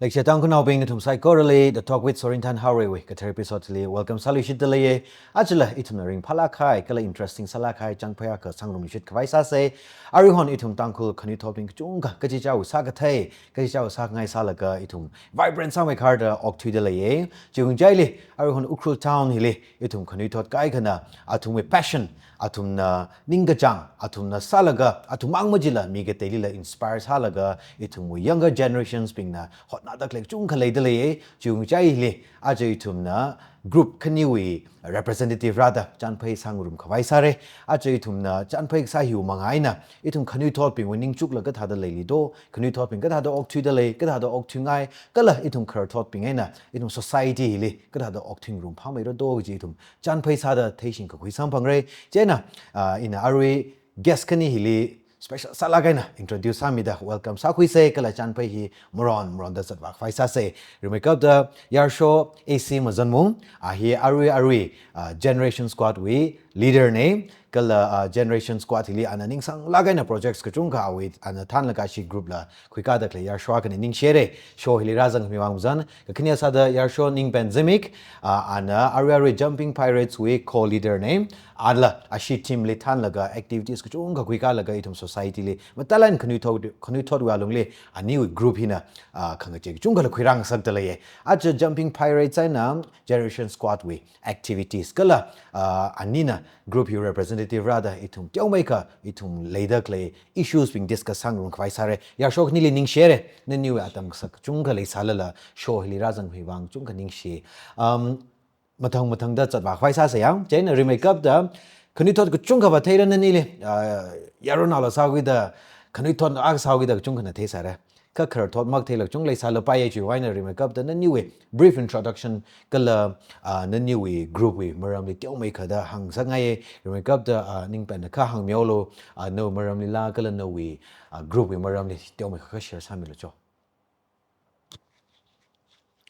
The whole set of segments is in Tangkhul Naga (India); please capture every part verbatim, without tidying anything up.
Leikashi Tangkhulnaobing, nathum saikorali The Talk with Sorinthan Haorei wui kathar episode li welcome sāluishitda leiya. Ajala ithumna ringphālāk kahai kala interesting sālāk kahai chānphai akha sāngarumluishit khavai sāsa. Aruihon ithum Tangkhul khanuithotbing kachungkha kachichāwui sākathei, kachichāwui sāngai sālaga ithum vibrant sāmeikharda okthuida leiya. Chiwui ngachaili aruihon Ukhrul town hili ithum khanuithot kaikhana athumwui passion, athumna ningkachāng, athumna sālaga, athum mang majila mi kateilila inspire sālaga, ithumwui younger generations bingna hotnada khalei kachungkha leida leiya. Chiwui ngachaili aja ithumna group khaniwui representative rāda chānphai sāngarum khavai sāra. Aja ithumna chānphai kasā hiwui manga eina ithum khanuithotbingwui ningchukla kathāda leili do, khanuithotbing kathāda okthuida lei, kathāda okthuingai, kala ithum khararthotbing eina ithum society hili kathāda okthuingarum phāmeira do kaji ithum chānphai sāda theishing kakhui samphangra. Chieina, ah, ina arui guest khani hili special sālāk eina introduce sāmida welcome sākhuisa kala chānphai hi maron maronda zatvā khavai sāsa. Rimeikapta Yarsho A C Mazanmung, a hi arui arui, ah, Generation Squad wui leader na, kala, ah, Generation Squad hili ana ningsanglāk eina projects kachungkha awui ana thanlaga ashi group la khuikāda khalei Yarsho akhana ningshira. Show hili rāzangkhami vang mazan, kakhane sāda Yarsho Ningpen Zimik, ah, ana arui arui Jumping Pirates wui co-leader na, ala ashi team li thanlaga activities kachungkha khuikālaga ithum society li mathālāk eina khanuithot, khanuithotwui alungli aniwui group hina, ah, khangachei kachungkhala khuirāngasakda leiya. Aja Jumping Pirates eina Generation Squad wui activities kala, ah, anina group hi representative rāda ithum teomeikha ithum leida khalei issues bing discuss sāngarum khavai sāra. Yarsho khanili ningshira, naniwui atam kasak kachungkha leisālala show hili rāzangkhami vang kachungkha ningshi. Um, mathang mathangda zatvā khavai sāsa ya. Chieina rimeikapta khanuithot kachungkhava theira nanili, ah, yaronnaola sākhuida, khanuithot akha sākhuida kachungkhana theisāra. Kha khararthot matheila kachungkha leisālapaiya. Chiwui vang eina rimeikapta naniwui brief introduction kala, ah, naniwui group wui maramli teomeikhada hāngsakngaiya. Rimeikapta, ah, Ningpenna kha hāngmihaolu, ah, nawui maramlila kala nawui, ah, group wui maramli teomeikha kha share sāmilu cho.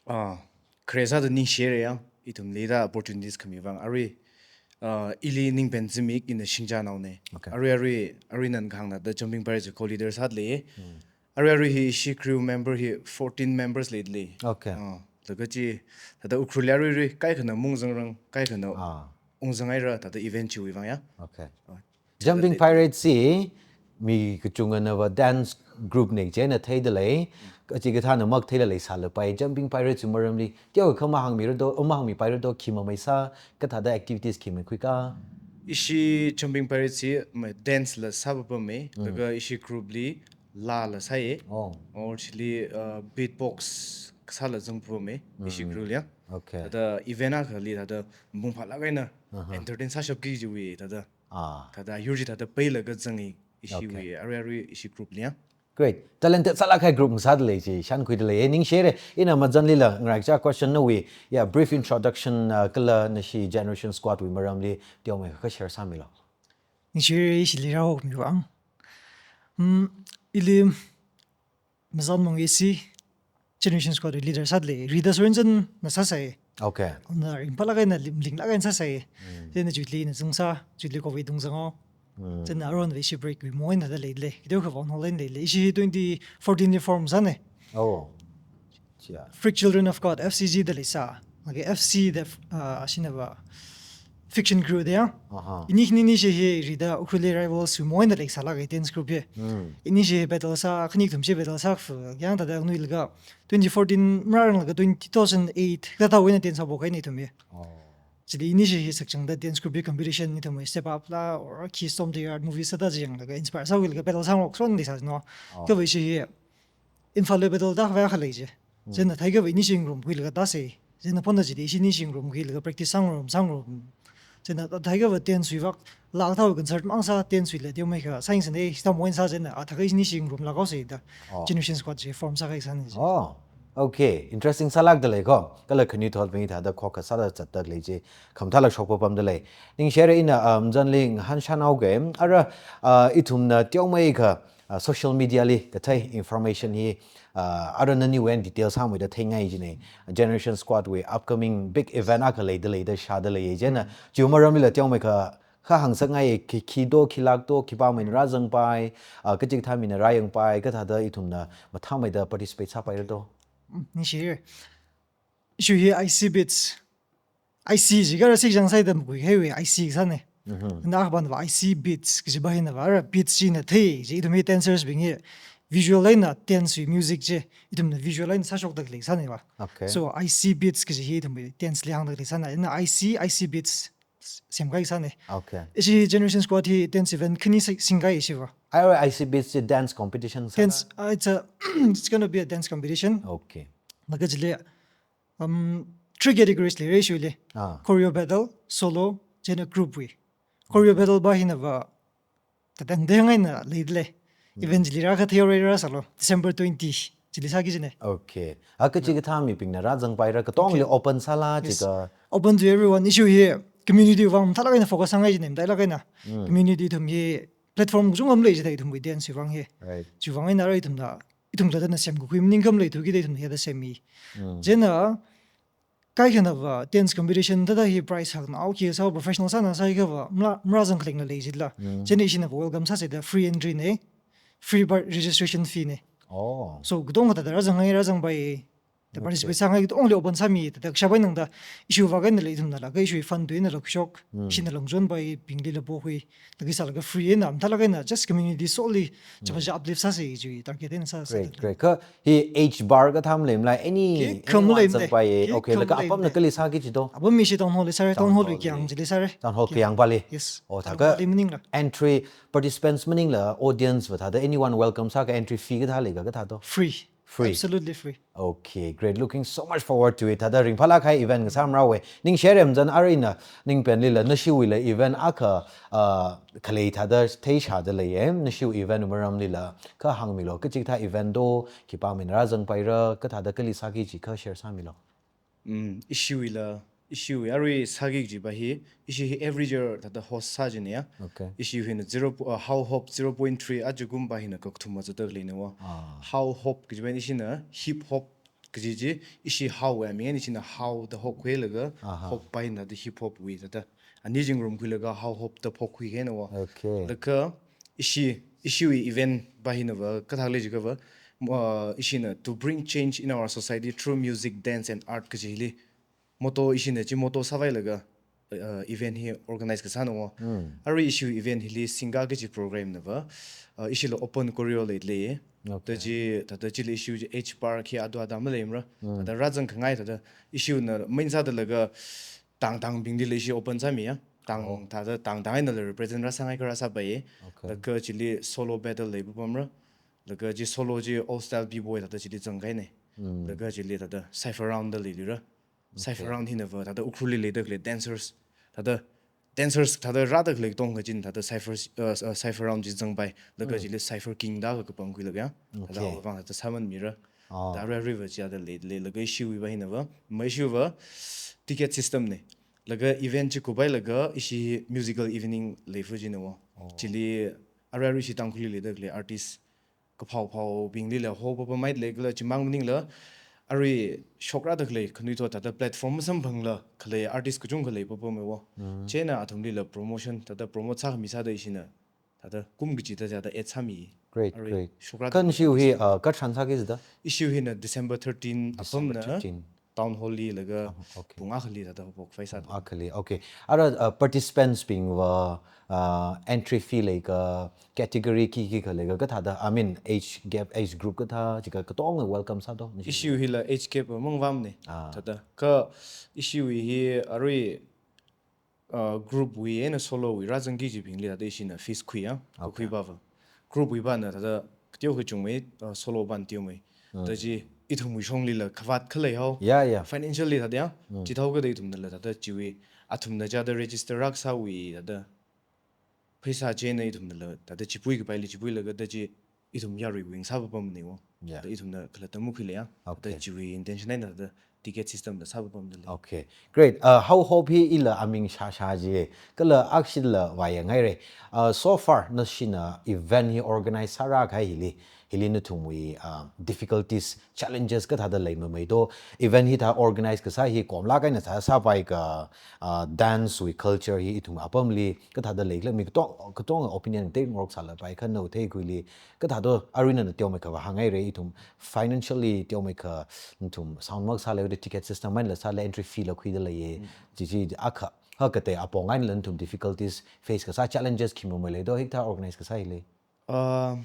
Ah, khare sāda ningshira ya, ithumli da opportunities khami vang. Arui, ah, ili Ningpen Zimik, ina Singja naona. Okay. Arui, arui, arui nana kahāng thāda Jumping Pirates co-leader sāda lei. Hmm. Arui, arui hi ishi crew member hi fourteen members leida lei. Okay. Ah, laga chi, thāda Ukhrulli arui arui kaikhana maungzangrang, kaikhana Ah. ungzanghaira, thāda event chiwui vang ya. Okay. Ah, Jumping Pirates hi mi kachungkhanava dance group na chieina theida lei, kachikathāna matheila leisālapai. Jumping Pirates wui maramli teokha mahāngmira do, mahāngmipaira do, khi mameisā, kathāda activities khi makhuikā? Ishi Jumping Pirates hi ma dance la sāpapama, Mm. laga ishi group li laala sāya. Oh. Or chili, uh, beatbox sāla zangpapama, ishi Mm. group li ya. Okay. Thāda event akhali thāda mapung phālāk eina Aha. entertain sāshapki kajiwui, thāda Ah. Thāda yur chi thāda peilaga zanga ishiwui, Okay. arui arui ishi group li ya. Great. Talented sālāk kahai group ngasāda lei chi shānkhuida lei. Ningshira, ina mazanlila ngaraicha question nawui, ya, brief introduction, uh, kala nashi Generation Squad wui maramli teomeikha share sāmilu. Ningshira ishili rāhokmi vang. Hmm, ili Mazanmung A C, Generation Squad wui leader sāda lei, Rida Sorinthanna sāsai. Okay. Ana ringphālāk eina lim-, linglāk eina sāsai. Mm. Chieina Julie na zungsā, Julie kawui tungzang haowa. Mm. Chieina aruihon ishi break wui main thāda leida lei. Teokha vang online leida lei. Ishi twenty fourteen li form sāna. Oh. Chia. Freak Children of God, F C G da leisā. Laga F C da, ah, ashinava fiction group da ya. Aha. Ini khani inishi hi Rida Ukhrulli rivals wui main da leisālāka dance group hi. Hmm. Inishi battle sā, khani kathumshi battle sā, yang thāda nuilaga twenty fourteen marāranglakha twenty, two thousand eight kathāwui eina dance sāphokhai ithum hi. Oh. Chili inishi hi sakchangda dance group hi competition ithum hi Step Up la, or khi Storm the Yard movie sāda jiyanglaga inspire sākhuilaga battle sāngarok son leisā no. Oh. Kha ishi hi Imphal li battle tākhavai akha lei chi. Hmm. Chieina theikhava inishi ngarumkhuilaga tāsai. Chieina phonda chili ishi inishi ngarumkhuilaga practice sāngarum, sāngarum. Chieina theikhava dance wui vak, laa kathāwui concert mang sā dance wuila teomeikha sāyangsanei, hithā main sā chieina, a thākha ishi inishi ngarumlāk haosai da. Oh. Generation Squad chi form sākahai sāna chi. Oh, okay. Interesting sālākda lei ko. Kala khanuithotbing thāda khokkha sāda zatda lei chi khamathāla shokpapamda lei. Ningshira ina, um, mazanli ngahānshān haoga. Ara, uh, ithumna teomeikha, uh, social media li kathei information hi, uh, ara naniwui eina details hāngmeida theingai jina. Generation Squad wui upcoming big event akha leida leida shāda lei chieina. Chiwui maramlila teomeikha kha hāngsakngai, khi, khi do, khilāk do, khipāmeina rāzangpai, uh, kachikathā mina rāyangpai, kathāda ithumna mathāmeida participate sāpaira do. Mm, ningshi. Issue hi I C Beats. I C jiakha rāshik jang sai da makui haiwui I C sāne. Mhm. Na akhaba na va I C Beats kaji va hina va, ara beats china thei, chi ithum hi dancers bing hi visual eina dance wui music chi, ithumna visual eina sāshokda khalei sāne va. Okay. So I C Beats kaji hi ithum dance li hāngda khalei sāna, ina I C, I C Beats semkahai sāne. Okay. Ishi Generation Squad hi dance event khani sing-, singkahai ishi va. I, I C Beats chi dance competition sā? Dance, uh, it's a, it's gonna be a dance competition. Okay. Laga chili, um, three categories leira ishili. Ah. Choreo battle, solo, chieina group wui. Choreo battle va hina va, tatang deng eina leidalei. Mm. Event chili rākha theory rāsālu, December twenty, chili sāki kajine. Okay. Akha chikathā mibingna rāzangpaira, katongali open sāla. Yes. Chika. Open to everyone. Ishi hi community vang mathālāk eina focus sāngai kajine, matailāk eina. Mm. Community ithum hi platform kachungkha malei jida ithumwui dance wui vang hi. Right. Chiwui vang eina ara ithumna, ithum thāda na semkakhui maningkha maleithuki da ithumna hithāda semmi. Mm. Chieina, kaikhana va dance competition thāda hi prize hakna, okay, sā professional sāna sāhaiakha va, mala, marāzang khalengla lei jila. Mm. Chieina ishina va welcome sāsa da, free entry ne, free bar-, registration fee ne. Oh. So, katonga thāda rāzangngai, rāzangpai, da. Okay. Participate sāngai katongli open sāmi, thāda kashap eina da, ishiwui vang einala ithumnala, kha ishiwui fund wui einala khuishok, Mm. ishina longchonpaibinglila pokhui, laga sālaga free eina, mathālāk eina, just community solely, Mm. chapang cha uplift sāsa chiwui target eina sāsa. Great, great. Kha hi age bar kathā maleimala, any, anyone zangpai. Khikha maleimala. Khikha maleimala. Okay, laga apamna kali sāki kaji do? Apam ishi Town Hall li sāra, Town Hall wui kayāng chili sāra. Town Hall kayāng pali. Yes. Oh, Town Hall thākha li maningla. Entry, participants maningla, audience va thāda anyone welcome sākha, entry fee kathā leikha, kathā do? Free. Free. Absolutely free. Okay, great. Looking so much forward to it. Thāda ringphālāk kahai event kasā mara we. Ningshi haira, machān, ara ina ningpenlila, nashiwuila event akha, uh, khalei thāda theishāda leiya, nashiwui event maramlila, kha hāngmilu, kachikathā event do, khipāmina rāzangpaira, kathāda kali sāki kaji kha share sāmilu. Mm, ishiwuila, ishiwui arui sāki kaji va hi, ishi hi every year thāda host sā kajine ya. Okay. Ishi hina zero po-, uh, How Hop zero point three ajakum va hina kakathuma zatda leine wa. Ah. How Hop kaji va ishina hip hop kaji chi, ishi how ya, mi eina ishina how da hokhuilaga, Aha. hop va hina da hip hop wui thāda. Ani chi ngarumkhuilaga How Hop da phokkhui kahai na wa. Okay. Laga ishi, ishiwui event va hina va, kathā lei jiakha va, uh, ishina to bring change in our society through music, dance and art kaji hili. Motto ishina chi motto sāvailaga, uh, event hi organize kasāna wa. Mm. Arui ishiwui event hili singkā kaji program na va, uh, ishila open choreo leilei. Okay. Thāda chi, thāda chili ishi chi age bar khi adu ada maleimara. Mm. Thāda rāzangkhangai thāda ishina main sādalaga tang tangbingli ishi open sāmi ya. Tang, Oh. thāda tang tang einala represent rāsāngai kha rāsāpai. Okay. Laga chili solo battle leipapamra. Laga chi solo chi old style B-boy thāda chili zangkahaine. Mm. Laga chili thāda cypher round da leilira. Cypher Okay. round hina va, thāda Ukhrulli leida khalei dancers, thāda dancers, thāda rāda khalei katonga chin, thāda cypher, uh, uh, cypher round chi zangpai, laga Mm. chili Cypher King da kha kapangkhuilaga ya. Thāda Okay. awui vang thāda sāman mira. Ah. Thāda arui arui va chi thāda lei, leilaga ishiwui va hina va, ma ishiwui va ticket system ne. Laga event chi kuphailaga ishi musical evening leifa kajina wa. Oh. Chili arui arui ishi Tangkhulli leida khalei artist kaphao phaobinglila hopapamhaida lei kala chimang maningla, arui shokrāda khalei khanuithot thāda platform masamphangla khalei artist kachungkha leipapamma wa. Mm. Chieina athumlila promotion, thāda promote sākhami sāda ishina, thāda kum kachida thāda add sāmi. Great, Arui great. shokrāda Kha khalei nashiwui hi, artist. uh, katharan sāki kaji da? Ishiwui hina December thirteen December apamna thirteen. Town Hall li laga Ah, okay. pung akhali thāda haophok phai sāda. Akhali, okay. Ara, uh, participants bing va, uh, entry fee leikha, category khi khikha leikha, kathāda, I mean, age gap, age group kathā, chikha katonga welcome sādo, nashi? Ishiwui hila age gap va mangvamne. Ah. Thāda, kha ishiwui hi arui, uh, group wui eina solo wui rāzangki kajibingli thāda ishina fees khui ya, Okay. kakhui va va. Group wui vana thāda kateo kachungmei, uh, solo vana teomei. Mm. Thāda chi ithumwui shonglila khavāt khalei hao. Yeah, yeah. Financially thāda ya. Mm. Chithāokida ithumnala thāda chiwui athumna chāda register rākasāwui thāda pheisā chieina ithumnala thāda chipui kapaili chipuilaga thāda chi ithum yaruiwui eina sāpapamne wa. Yeah. Thāda ithumna khalatta makhuile ya. Okay. Thāda chiwui intention eina thāda ticket system la sāpapamda lei. Okay, great. Uh, How Hop hi ila aming shāshā ji, kala akshila vāyanghaira. Uh, so far, nashina event hi organize sārākahai hili, hili nathumwui, ah, difficulties, challenges kathāda leimamei do, event hithā organize kasā hi komlāk eina sā, sāpai ka, ah, dance wui culture hi ithum apamli kathāda leikhala, mi katong, katong opinion tei ngorok sālapai, kha nao theikhuili kathāda aruina na teomeikha va hānghaira, ithum financially teomeikha, nathum sound mak sālei, ticket system mainla sālei, entry fee la khuida leiya, chi chi akha, ha katei apong einala nathum difficulties face kasā, challenges khi mamei lei do, hithā organize kasā hili? Ah,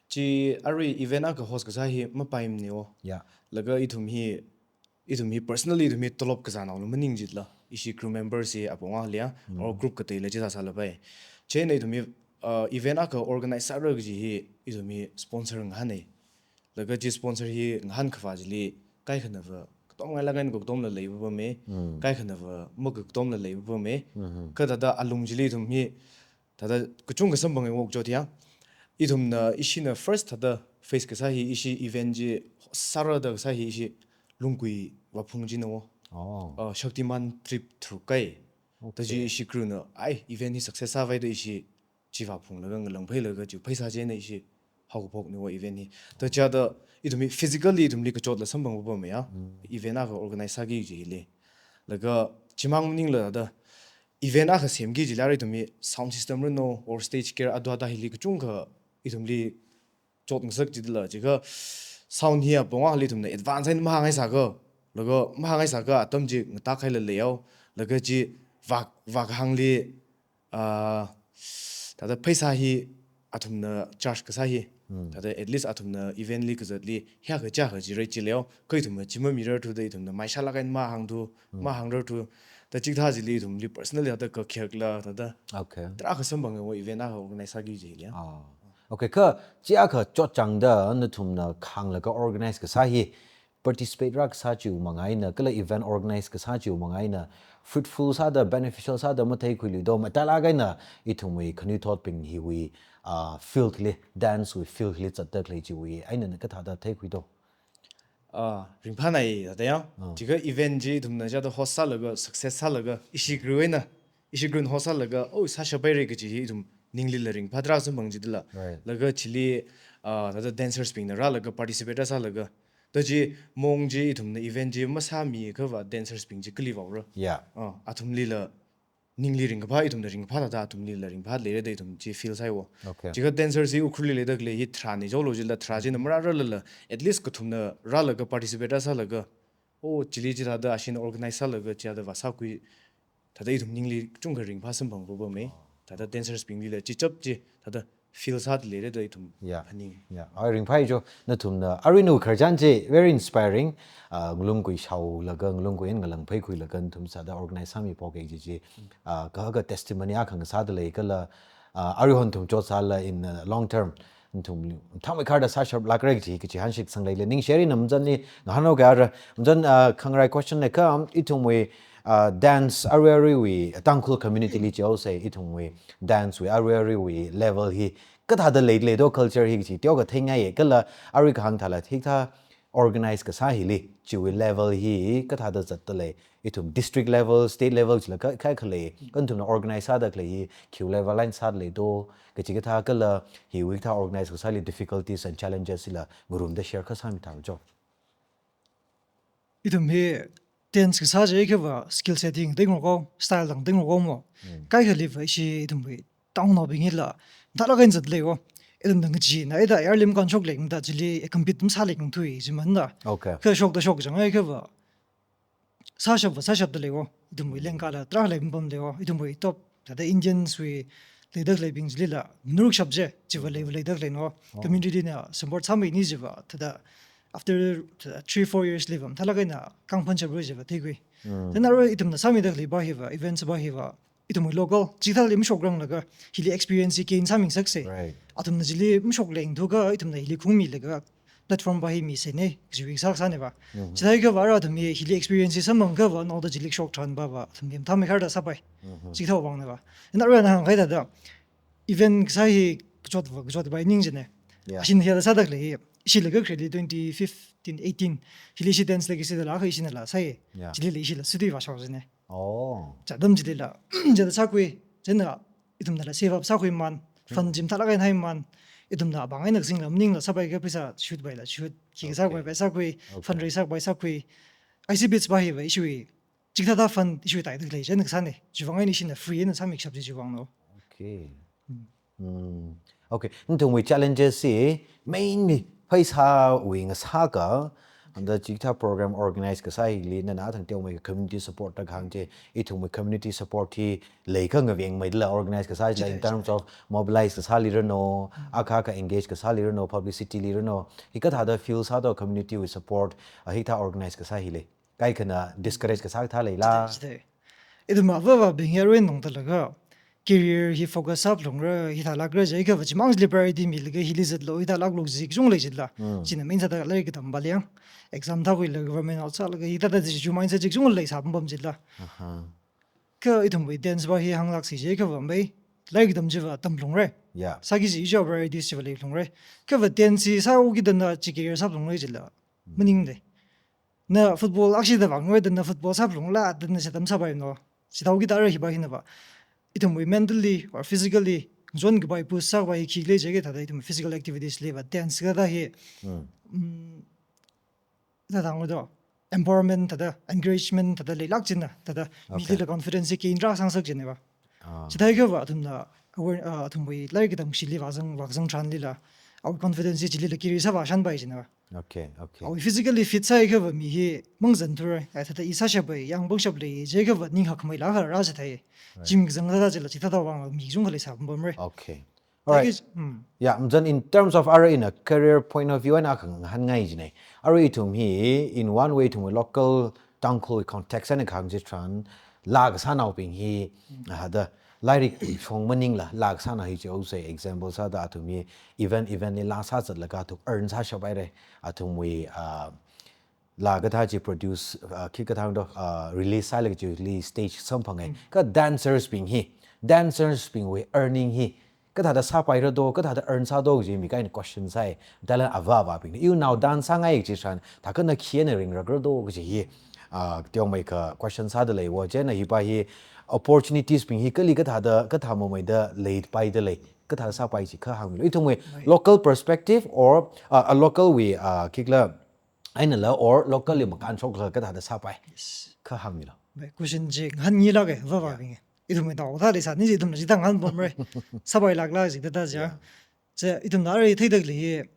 chi arui event akha host kasā hi mapaimane o. Yeah. Laga ithum hi, ithum hi personally ithum hi tolop kazānaola maning jitla. Ishi crew members hi apong akhali ya, or group kateila chi sāsālapai. Chieina ithum hi, ah, event akha organize sāra kaji hi ithum hi sponsor ngahānai. Laga chi sponsor hi ngahān khavā chili kaikhana va katongngailāk eina kakatongla leipapamei, kaikhana va makakatongla leipapamei. Kha thāda alung chili ithum hi thāda kachungkha samphanga wok chot ya. Ithumna, ishina first thāda face kasā hi, ishi event chi sāra da kasā hi ishi Lunggui vāphung china o. Oh. Uh, Shaktiman trip thru kai. Okay. Thāda chi ishi crew na, ai, event hi success sāvai da ishi chi vāphunglaga ngalāng phailaga chi pheisā chieina ishi haokaphokna o event hi. Thāda chithāda ithum hi physically ithumli kachotla samphang papamei ya. Event akha organize sāki kajili. Laga chimang maningla thāda event akha semki kajila arui ithum hi sound system rano or stage gear adwa da hili kachungkha ithumli chot ngasak jitla, chikha sound hi apong akhali ithumna advance eina mahāngngaisāka, laga mahāngngaisāka atam chi ngatākhaila leiya o, laga chi vak, vak hāngli, ah, thāda pheisā hi athumna charge kasā hi, thāda at least athumna event li kazatli hiyākha chiyākha chi rate chi leiya o, kha ithumna chi mamirarthuda ithumna maishālāk eina mahāngthu, mahāngrarthu, thāda chikathā chili ithumli personally thāda kakhayakla, thāda Okay. tarākha samphanga o event akha organize sāki kajili ya. Ah. Okay, kha chi akha chotchāngda nathumna khānglaga organize kasā hi, participate rākasā chiwui manga eina, kala event organize kasā chiwui manga eina, fruitful sāda, beneficial sāda matheikhuili do, matailāk eina ithumwui khanuithotbing hiwui, ah, field li, dance wui field li zatda khalei chiwui eina na kathāda theikhui do? Ah, ringphānai thāda ya. Ah. Chikha event chi ithumna chithāda host sālaga, success sālaga, ishi crew eina, ishi crew na host sālaga, oh, sāshappaira kaji hi ithum ninglila ringphā tarākha samphang jitla. Right. Laga chili, ah, thāda dancers bingna rālaga participate rāsālaga, thāda chi mong chi ithumna event chi masāmiakha va dancers bing chi kali vāura. Yeah. Ah, athumlila ningli ringkaphā, ithumna ringphā thāda athumlila ringphā leira da ithum chi feel sāi o. Okay. Chikha dancers hi Ukhrulli leida khalei hi tharāna jolo jila, tharā china marārarlala, at least kathumna rālaga participate rāsālaga, oh, chili chithāda ashina organize sālaga chithāda vāsākhui, thāda ithum ningli chungkha ringphā samphang papamei. Thāda dancers binglila chichap chi thāda feel sāda leira da ithum Yeah. phaning. Yeah. Ai, ringphāi jo, nathumna, arui nawui khararchan chi very inspiring. Ah, ngalunggui shaolaga, ngalunggui eina ngalāng pheikhuilaga nathum sāda organize sāmiphok kaji chi, ah, kahaka testimony akha ngasāda lei kala, ah, aruihon nathum chotsāla in, uh, long term nathum mathāmeikharda sāshaplākra kaji, kachihān shitsang leili. Ningshi, arui na Mzanli ngahānhaoki ara. Mzan, ah, khangarai question na kha, um, ithumwui, ah, dance arui aruiwui, Tangkhul community li chihaosa, ithumwui dance wui arui aruiwui level hi kathāda leili do, culture hi kaji teokha theingai e, kala arui kahāng thāla hithā organize kasā hili, chiwui level hi kathāda zatda lei, ithum district level, state level chila ka, kaikha lei, kha nathumna organize sāda khalei hi khiwui level eina sāda lei do, kachikathā kala hiwui kathā organize kasāli difficulties and challenges hila ngarumda share kha sāmithā jo. Ithum hi dance kasā jiakha va skill setting teingarok o, style tang teingarok o mo. Mm. Kaikhali va ishi ithumwui town naobing hila mathālāk eina zat lei o. Ithumna ngachee eina ida yarlim kanshok lei, mathā chili compete masālei kangthui jimana. Okay. Kha shokda shok chang akha va sāshap va sāshapda lei o. Ithumwui lengkala tarākha lei pam lei o. Ithumwui top thāda Indians wui leida khaleibing chilila ngarukshap je, chiva lei va leida khaleina o. Oh. Community na support sāmeini chiva thāda after, uh, three, four years li va mathālāk eina kangphanshapra chiva theikhui. Mm. Then arui ithumna sāmida khalei va hiva, events va hiva, ithumwui local chikathāli mashokranglaga hili experience hi gain sāmingasaksa. Right. Athumna chili mashok lengthuakha ithumna hili khungmilaga platform va hi misāna, kajiwui sākasāna va. Mhm. Chithākha va ara athum hi hili experience hi samphangakha va, naoda chili shok tharan va va, athum hi mathāmeikharda sāpai. Mhm. Chikathā vangna va. Then arui na hāngkahai thāda event kasā hi kachot va, kachot va ning jina. Yeah. Ashina hithāda sāda khalei hi, ishi laga khareli twenty fifteen, eighteen, hili ishi dance legacy da la, akha ishinala sāi. Yeah. Chilila ishila studio vāshok jina. Oh. Chi atam chilila, chithāda sākhui, chieina ithumnala save up sākhuiman, fund chi mathālāk eina haiman, Ithumna abang eina kasingla maningla sāpai ka pheisā shoot paila shoot, khi kasā Okay. Pai pai sākhui, Okay. Fundraise sāpai sākhui. I C Beats pa hiva ishiwui chikathā fund ishiwui taida khalei chieina kasāna. Chiwuivang eina ishina free eina sāmikashap chi chiwuivangna. Okay. Mm. Mm. Okay. Nathumwui challenges hi mainly pheisāwui ngasaka, and the chikathā program organize kasā hili nana thang teomei community support da kahāng chi, ithumwui community support hi leikha ngavengmeida la organize kasā chila in Chithāi, terms chithāi. Of mobilize kasāli rano, Mm. Akha akha engage kasāli rano, publicity li rano, hikathāda feel sāda community wui support, ah, hikathā organize kasā hili kaikhana discourage kasā kathā leila. Chithāi, chithāi. Ithum avāvabing hi arui nungtalaga career hi focus sāphalungra, hithālākra jiakhava chimang chili priority milaga hili zatlo, hithālāklo kaji kachungkha lei chila. Mm. China main sāda lairik katam paliang. Exam thākhuilaga government out sālaga hithāda chi chiwui mindset chi kachungkha leisā pam pam chila. Aha. Kha ithumwui dance pa hi hānglāksi jiakhava mei, lairik katam chiva tamlungra. Yeah. Sāki kaji ichiwui priorities chiva leilungra. Khava dance hi sāhaokida na chi career sāphalungra chila. Mm. Maningda. Na football akshida vāngaroida na football sāphalungla da na chi atam sāpaino. Chithāhaokida arui hipa hinava ithumwui mentally or physically ngachonkapai push sākapai hi khi lei jiakha thāda ithum physical activities liva dance kathā hi, Mm. mm, thāda hāngdo, empowerment thāda, encouragement thāda leilāk china, thāda Okay. milila confidence hi gain rāsangsak china va. Ah. Chithāhaokava athumna aware, ah, athumwui lairik katam kashili vāzang, vāzang tharanlila, awui confidence hi chilila kiri sāvāshānpai china va. Okay, okay. Awui physically fit sāhaiakhava mi hi mangazan thura, ai thāda i sāshappai, yāng pangshap lei jiakhava ninghakmeila kharā chithāi. Right. Gym kazang thāda chila chithāda vāng mi kachungkha leisā pam pamra. Okay. Alright. Thank you. Mm. Yeah, Mazan, in terms of arui in a career point of view eina khangahānngai jina. Arui ithum hi, in one way ithum local Tangkhul context eina kahāng chitharan, laa kasānaobing hi, Mm. ah, da, lairik shong maningla, laa kasānao hi chi, oh, say, example sāda athum hi, event, event li laa sāzatlaga athum earn sāshappaira, athumwui, ah, laa kathā chi produce, ah, khikathā do, ah, release sālaga chili stage samphangai. Mm. Kha dancers bing hi, dancers bingwui earning hi, kathāda sāpaira do, kathāda earn sādo kaji mi kaina question sāi, talent avāvabingna. Iwui nao dance sāngai chitharan, thākha na khi eina ringrakra do kaji hi, ah, teomei ka question sāda lei wo, chieina hipa hi opportunities bing hi kali kathāda, kathā mameida leipaida lei, kathāda sāpai chi kha hāngmilu. Ithumwui Right. local perspective or, ah, a local wui, ah, khikhala, einala or local li makānshokla kathāda sāpai. Yes. Kha hāngmilu. Mei, question chi ngahānngailāka, vāvabing. Yeah. Ithumwui nao thāda leisāni chi ithumna chithāda ngahān pamra. Sāpailākla chithāda chi. Yeah. Chi ithumna arui theida khalei hi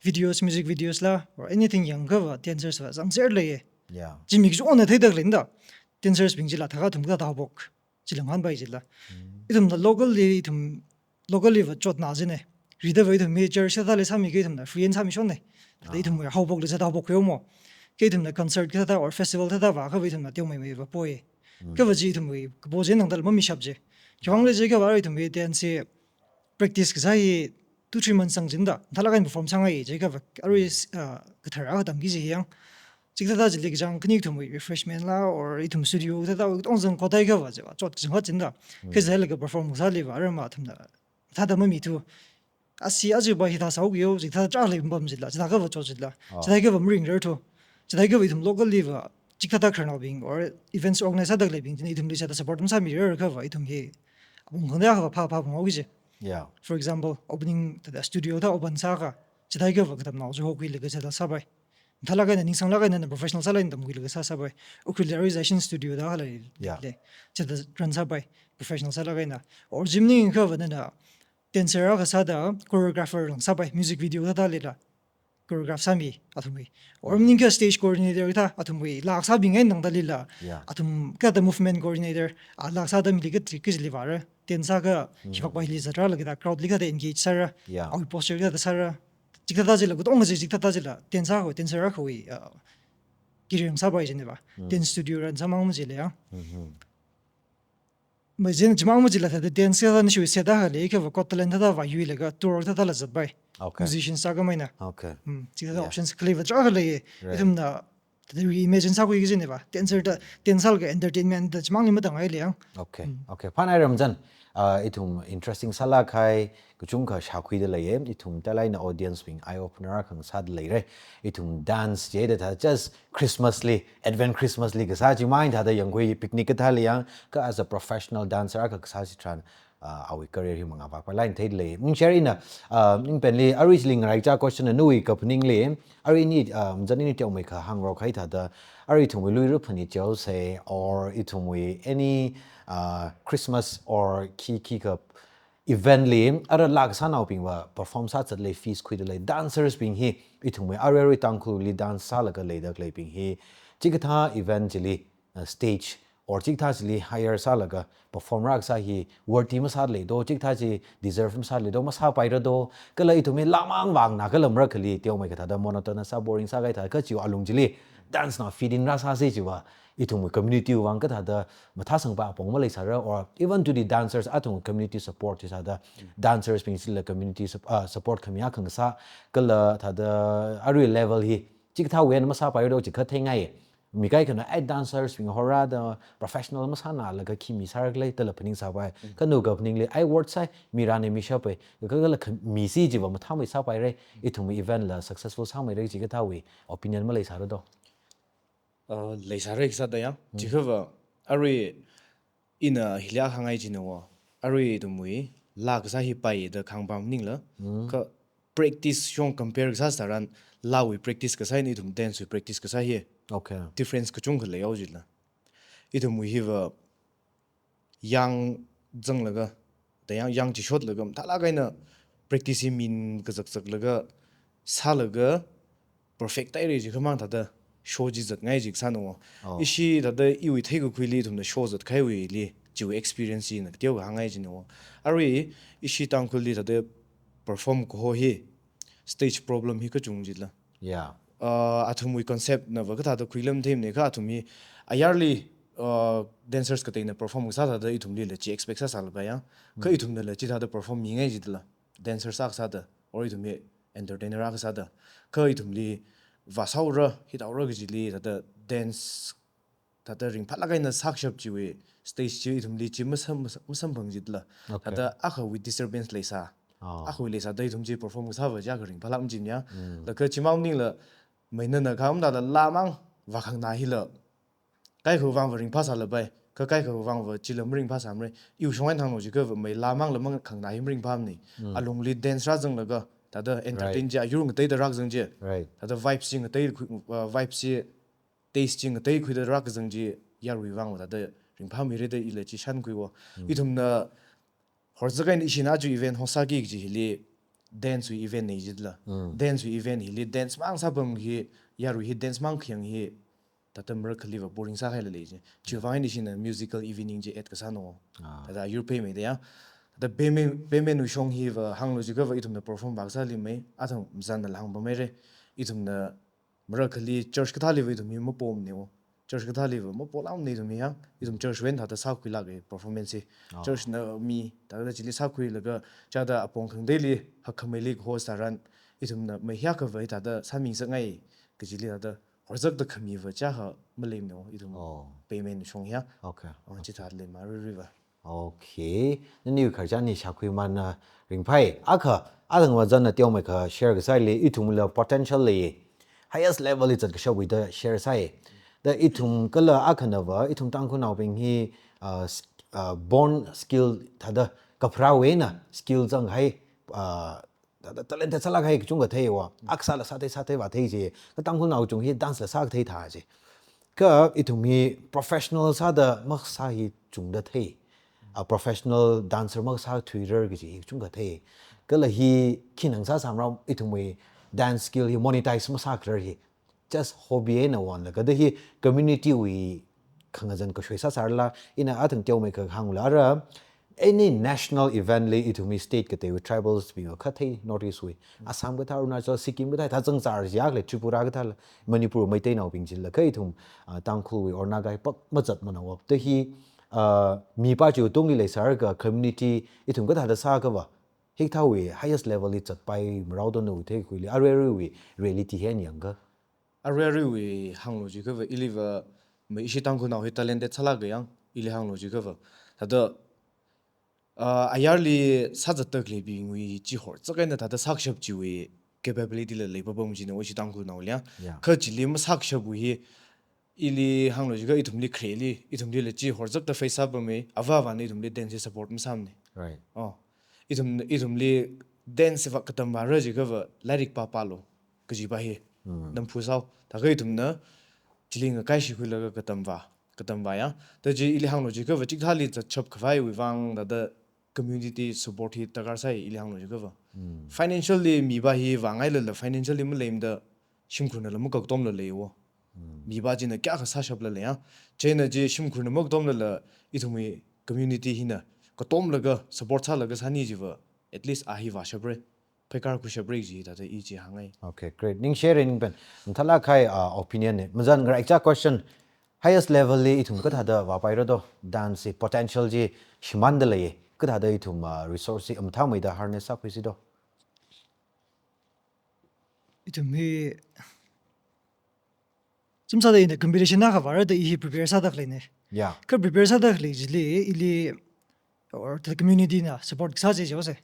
videos, music videos la, or anything yangkhava dancers va zangser lei. Yeah. Chi mi kachungkhana theida khaleina da. Dancers bing chila thākha athum kathāda haophok. Chila ngahānpai chila. Mm. Ithumna local li ithum, local liva chotna china. Ridava ithum mi church thāda leisāmi kha ithumna free eina sāmishonna. Thāda Ah. ithumwui haophokla sāda haophok khuihaomo. Kha ithumna concert kathāda or festival thāda vākhava ithumna teomeimeiva poi. Mm. Khava chi ithumwui kapo chi nangdala mamishap chi. Khiwuivang lei jiakhava arui ithumwui dance hi practice kasā hi two, three months zang china da. Thālāk eina perform sāngai jiakhava arui, Mm. ah, kathara katamki kaji hi yang. Chikathāda chili kachāng khani ithumwui refreshment la, or ithum studio thāda katonga zang kotaikhava chiva, chot kachangkhat china da. Mm. Kha chithālaga perform kasāliva, arui ma athumna thāda mamithu. Asi aja pa hithā sāhaoki yo, chithāda chālei pam chila, chithākhava chot chila. Oh. Chithākhava maringrarthu. Chithākhava ithum local liva, chikathāda khararnaobing, or events organize sāda khaleibing, china ithumli sāda support masāmirarkhava, ithum hi apong khangayakhava phā phā phunghaoki kaji. Yeah. For example, opening thāda studio thā open sākha, chithākhava katamnao chi hokhuilaga sāda sāpai. Thālāk eina ningsanglāk eina na professional sālāk eina tamkhuilaga sā sāpai. Ukhrulli arui Zaishin studio da khalei Yeah. lei. Chithāda run sāpai, professional sālāk eina. Or gym maningkhava nana dancer akha sāda choreographer lang sāpai, music video thāda leila choreograph sāmi athumwui. Or Mm. maningkha stage coordinator thā athumwui, laa kasābing eina nangdalila. Yeah. Athum kathāda movement coordinator, ah, laa kasāda mili kathā kajili vāra. Dance sākha Mm. khipākpa hili zatralaga thāda crowd li kathāda engage sāra. Yeah. Awui posture kathāda sāra. Chikathāda chila, katonga chi chikathāda chila, dance sākhawui, dancer akhawui, ah, career sāpai china va. Mm. Dance studio run sāmang machila ya. Mm-hmm. Mei china chimang machila thāda dance kathāda nishu set akha leikhava Got Talent thāda vāyuilaga tour thādala zatpai. Okay. Musicians akha maina. Okay. Hmm, chikathāda Yeah. options khaleiva tarākha lei. Right. Ithumna thāda reimagine sākhui kajina va. Dancer da, dance sālaga entertainment da chimangli matāngaili yang. Okay. Hmm. Okay. Phānai Mazan. Ah, ithum interesting sālāk kahai kachungkha shākhuida leiya. Ithum talai eina audience bing eye opener akha ngasāda leira. Ithum dance jida thā just Christmas li, Advent Christmas li kasā chimang thāda yangkhui picnic kathāli yang, kha as a professional dancer akha kasā chitharan, uh, awui career hi mangā vākpai lei theilei. Ming share ina, uh, ning penli, arui chili ngaraicha question na nawui kaphaningli, arui ini, uh, zan ini teomeikha hāngrok kahai thāda, arui ithumwui lui ruphani cheo se, or ithumwui any, uh, Christmas or khi khikha event li, ara laa kasānaobingva perform sāzatlei, fees khuidalei, dancers bing hi, ithumwui arui arui Tangkhulli dance sālaga leida khaleibing hi, chikathā event chili, uh, stage, or chikathā chili hire sālaga perform rākasā hi, worthy masālei do, chikathā chi deserve masālei do, masāpaira do, kala ithum hi laamang vāngna kala marakhali, teomeikha thāda monotonous sā boring sākahai thāda, kha chiwui alung chili, dance na feed in rāsāsi chiva, ithumwui community vang kathāda mathāsangpai apong maleisāra, or even to the dancers, athum community support chi sāda, dancers bing chila community sup-, uh, support khami akha ngasā, kala thāda arui level hi, chikathāwui eina masāpaira do chi kha theingai. Mi kaikhana, "Ai, dancers bing horada professional masānalaga khi mi sāra khalei," dala phaningsāpai. Kha nawui kaphaningli, "Ai, worth sāi, mi rāni mi shappai, kha kala kha misi chiva mathāmei sāpaira, ithumwui event la successful sāmeira," chikathāwui opinion maleisāra do? Uh, leisāra kasāda ya. Chikhava, arui ina hili hāngngai china wo, arui ithumwui laa kasā hi paida khangpam maningla, kha practice shong compare kasā tharan, laawui practice kasā eina ithum dance wui practice kasā hi, okay, difference kachungkha leihao jila. Ithumwui hiva yang zanglaga, da yang, yang chi shotlaga, mathālāk eina practice hi min kazakzaklaga, sālaga, perfect haira chikha mang thāda show chi zatngai chi kasāna wo. Oh. Ishi thāda iwui theikakhuili ithumna show zatkahaiwuili, chiwui experience china kateokha hāngngai china wo. Arui ishi Tangkhulli thāda perform kaho hi stage problem hi kachung jila. Yeah. Uh, athumwui concept nava kathāda khuilam theimana kha athum hi ayarli, uh, dancers kateina perform kasā thāda ithumlila chi expect sāsālapai ya. Kha ithumnala chithāda perform mingai jila. Dancer sākasāda, or ithum hi entertainer akha sāda, kha ithumli vāsāhaora, hithaora kajili thāda dance, thāda ringphālāk eina sākashap chiwui stage chi ithumli chi masam, masam, masamphang jila. Okay. Thāda akhawui disturbance leisā. Oh. Akhawui leisāda ithum chi perform kasāva chi akha ringphālāk machinya. Laga chimang maningla, meinana khamda laamang vākhangna hila kaikha vangva ringphāsālapai, kha kaikha vangva chila maringphāsāmara. Iwui shong eina hānglu chikhava mei laamangla makhangna hi maringphāmana. Alungli dance rāzanglaga, thāda entertain chi, ayur ngateida rākazang chi. Right. Thāda vibe chi ngatei khu-, uh, vibe chi, taste chi ngateikhuida rākazang chi, yarui vangva thāda ringphāmeira da ila chi shānkhui wo. Ithumna horzak eina ishina aja event host sāki kaji hili, dance wui event nei jila. Dance wui event hili, dance mang sāpam hi, yarui hi dance mang khayang hi, thāda marakhaliva boring sākahaila lei chi. Chiwui vang eina ishina musical evening chi add kasāna wo. Ah. Thāda ayur pheimeida ya. Thāda payment, payment wui shong hiva hānglu chikhava ithumna perform vākasāli mei, athang mazanna lāngpameira. Ithumna marakhali church kathāliva ithum hi mapomna wo. Church kathāliva mapolāmana ithum hi ya. Ithum church wui eina thāda sākhuilāka performance hi. Oh. Church na mi, thāda chili sākhuilaga, chithāda apong khangateili, hakkhameili host tharan, ithumna mei hiyākhava hithāda sāmingasakngai kajili thāda horzakta khamiva chakha maleimana wo, ithum payment shong ya. Okay. Oh, chithāda leima aruiruiva. Okay. Nani kharchani shākhuimana ringphai. Akha, athang mazanna teomeikha share kasāli, ithumla potential lei. Highest level li zatkashapwui da share sāi. Da ithum kala akhanava, ithum Tangkhulnaobing hi, uh, s-, uh, born skill thāda kapharāwui eina skill zanghai, uh, thāda talented sālākkahai kachungkha theiya. Akha sāla sāthei, sāthei vāthei chi. Kha Tangkhulnao kachung hi dance la sākathei thā chi. Kha ithum hi professional sāda makasā hi chungda thei. A professional dancer makasā thuirar kaji hi kachungkha thei. Kala hi khinang sāsāmara ithumwui dance skill hi monetize masākharar hi. Just hobby eina wonlaga da hi community wui khangazan kashoi sāsārala, ina athang teomeikha hānglu ara, any national event li ithumwui state kateiwui tribals bingva khathei North East wui, Assam kathā, Arunachal, Sikkim kathā, thāda zangzar jiakha lei, Tripura kathāla, Manipur Meiteinaobing chila kha ithum, ah, Tangkhulwui or Naga pak mazatmana wo. Da hi, ah, mipā chiwui tungli leisālaga community ithum kathāda sākhava, hikathāwui highest level li zatpaimarao do nawui theikhuili, arui aruiwui reality hi eina yangakha. Arui aruiwui hānglu chikhava iliva mei ishi Tangkhulnao hi talented sālāka yang, ili hānglu chikhava. Thāda, ah, ayarli sāzatda khaleibingwui chi horzak eina thāda sākashap chiwui capability la leipapam china wo ishi Tangkhulnaoli ya. Yeah. Kha chili masākashapwui hi, ili hānglu chikha ithumli khareli, ithumlila chi horzakta face sāpamei, avāvana ithumli dance hi support masāmana. Right. Oh, ithum, ithumli dance va katamvāra jiakhava lairik pāpālu kajiva hi. Namphu sāo. Thākha ithumna chili ngakaishikhuilaga katamvā, katamvā ya. Thāda chi ili hānglu jiakhava chikathāli zatshap khavaiwui vang thāda community support hi darkar sāi ili hānglu jiakhava. Financially miva hi vāngailala financially maleimada shimkhurnala makatomla leiwo. Miva china kayākha sāshapla lei ya. Chieina chi shimkhurna makatomlala ithumwui community hina katomlaga support sālaga sāni jiva at least a hi vāshapra, pheikar khuishapra ji thāda i chi hāngngai. Okay, great. Ningshire Ningpen. Mathālāk kahai, uh, opinion ne. Mazan ngaraicha question. Highest level li ithum kathāda vāpaira do. Dance hi potential chi shimānda lei. Kathāda ithum, uh, resource chi mathāmeida harness sākhuisi do. Ithum hi chumsāda ina competition na khavāra da i hi prepare sāda khaleine. Yeah. Kha prepare sāda khalei chili ili or the community na support sā chi jihaose.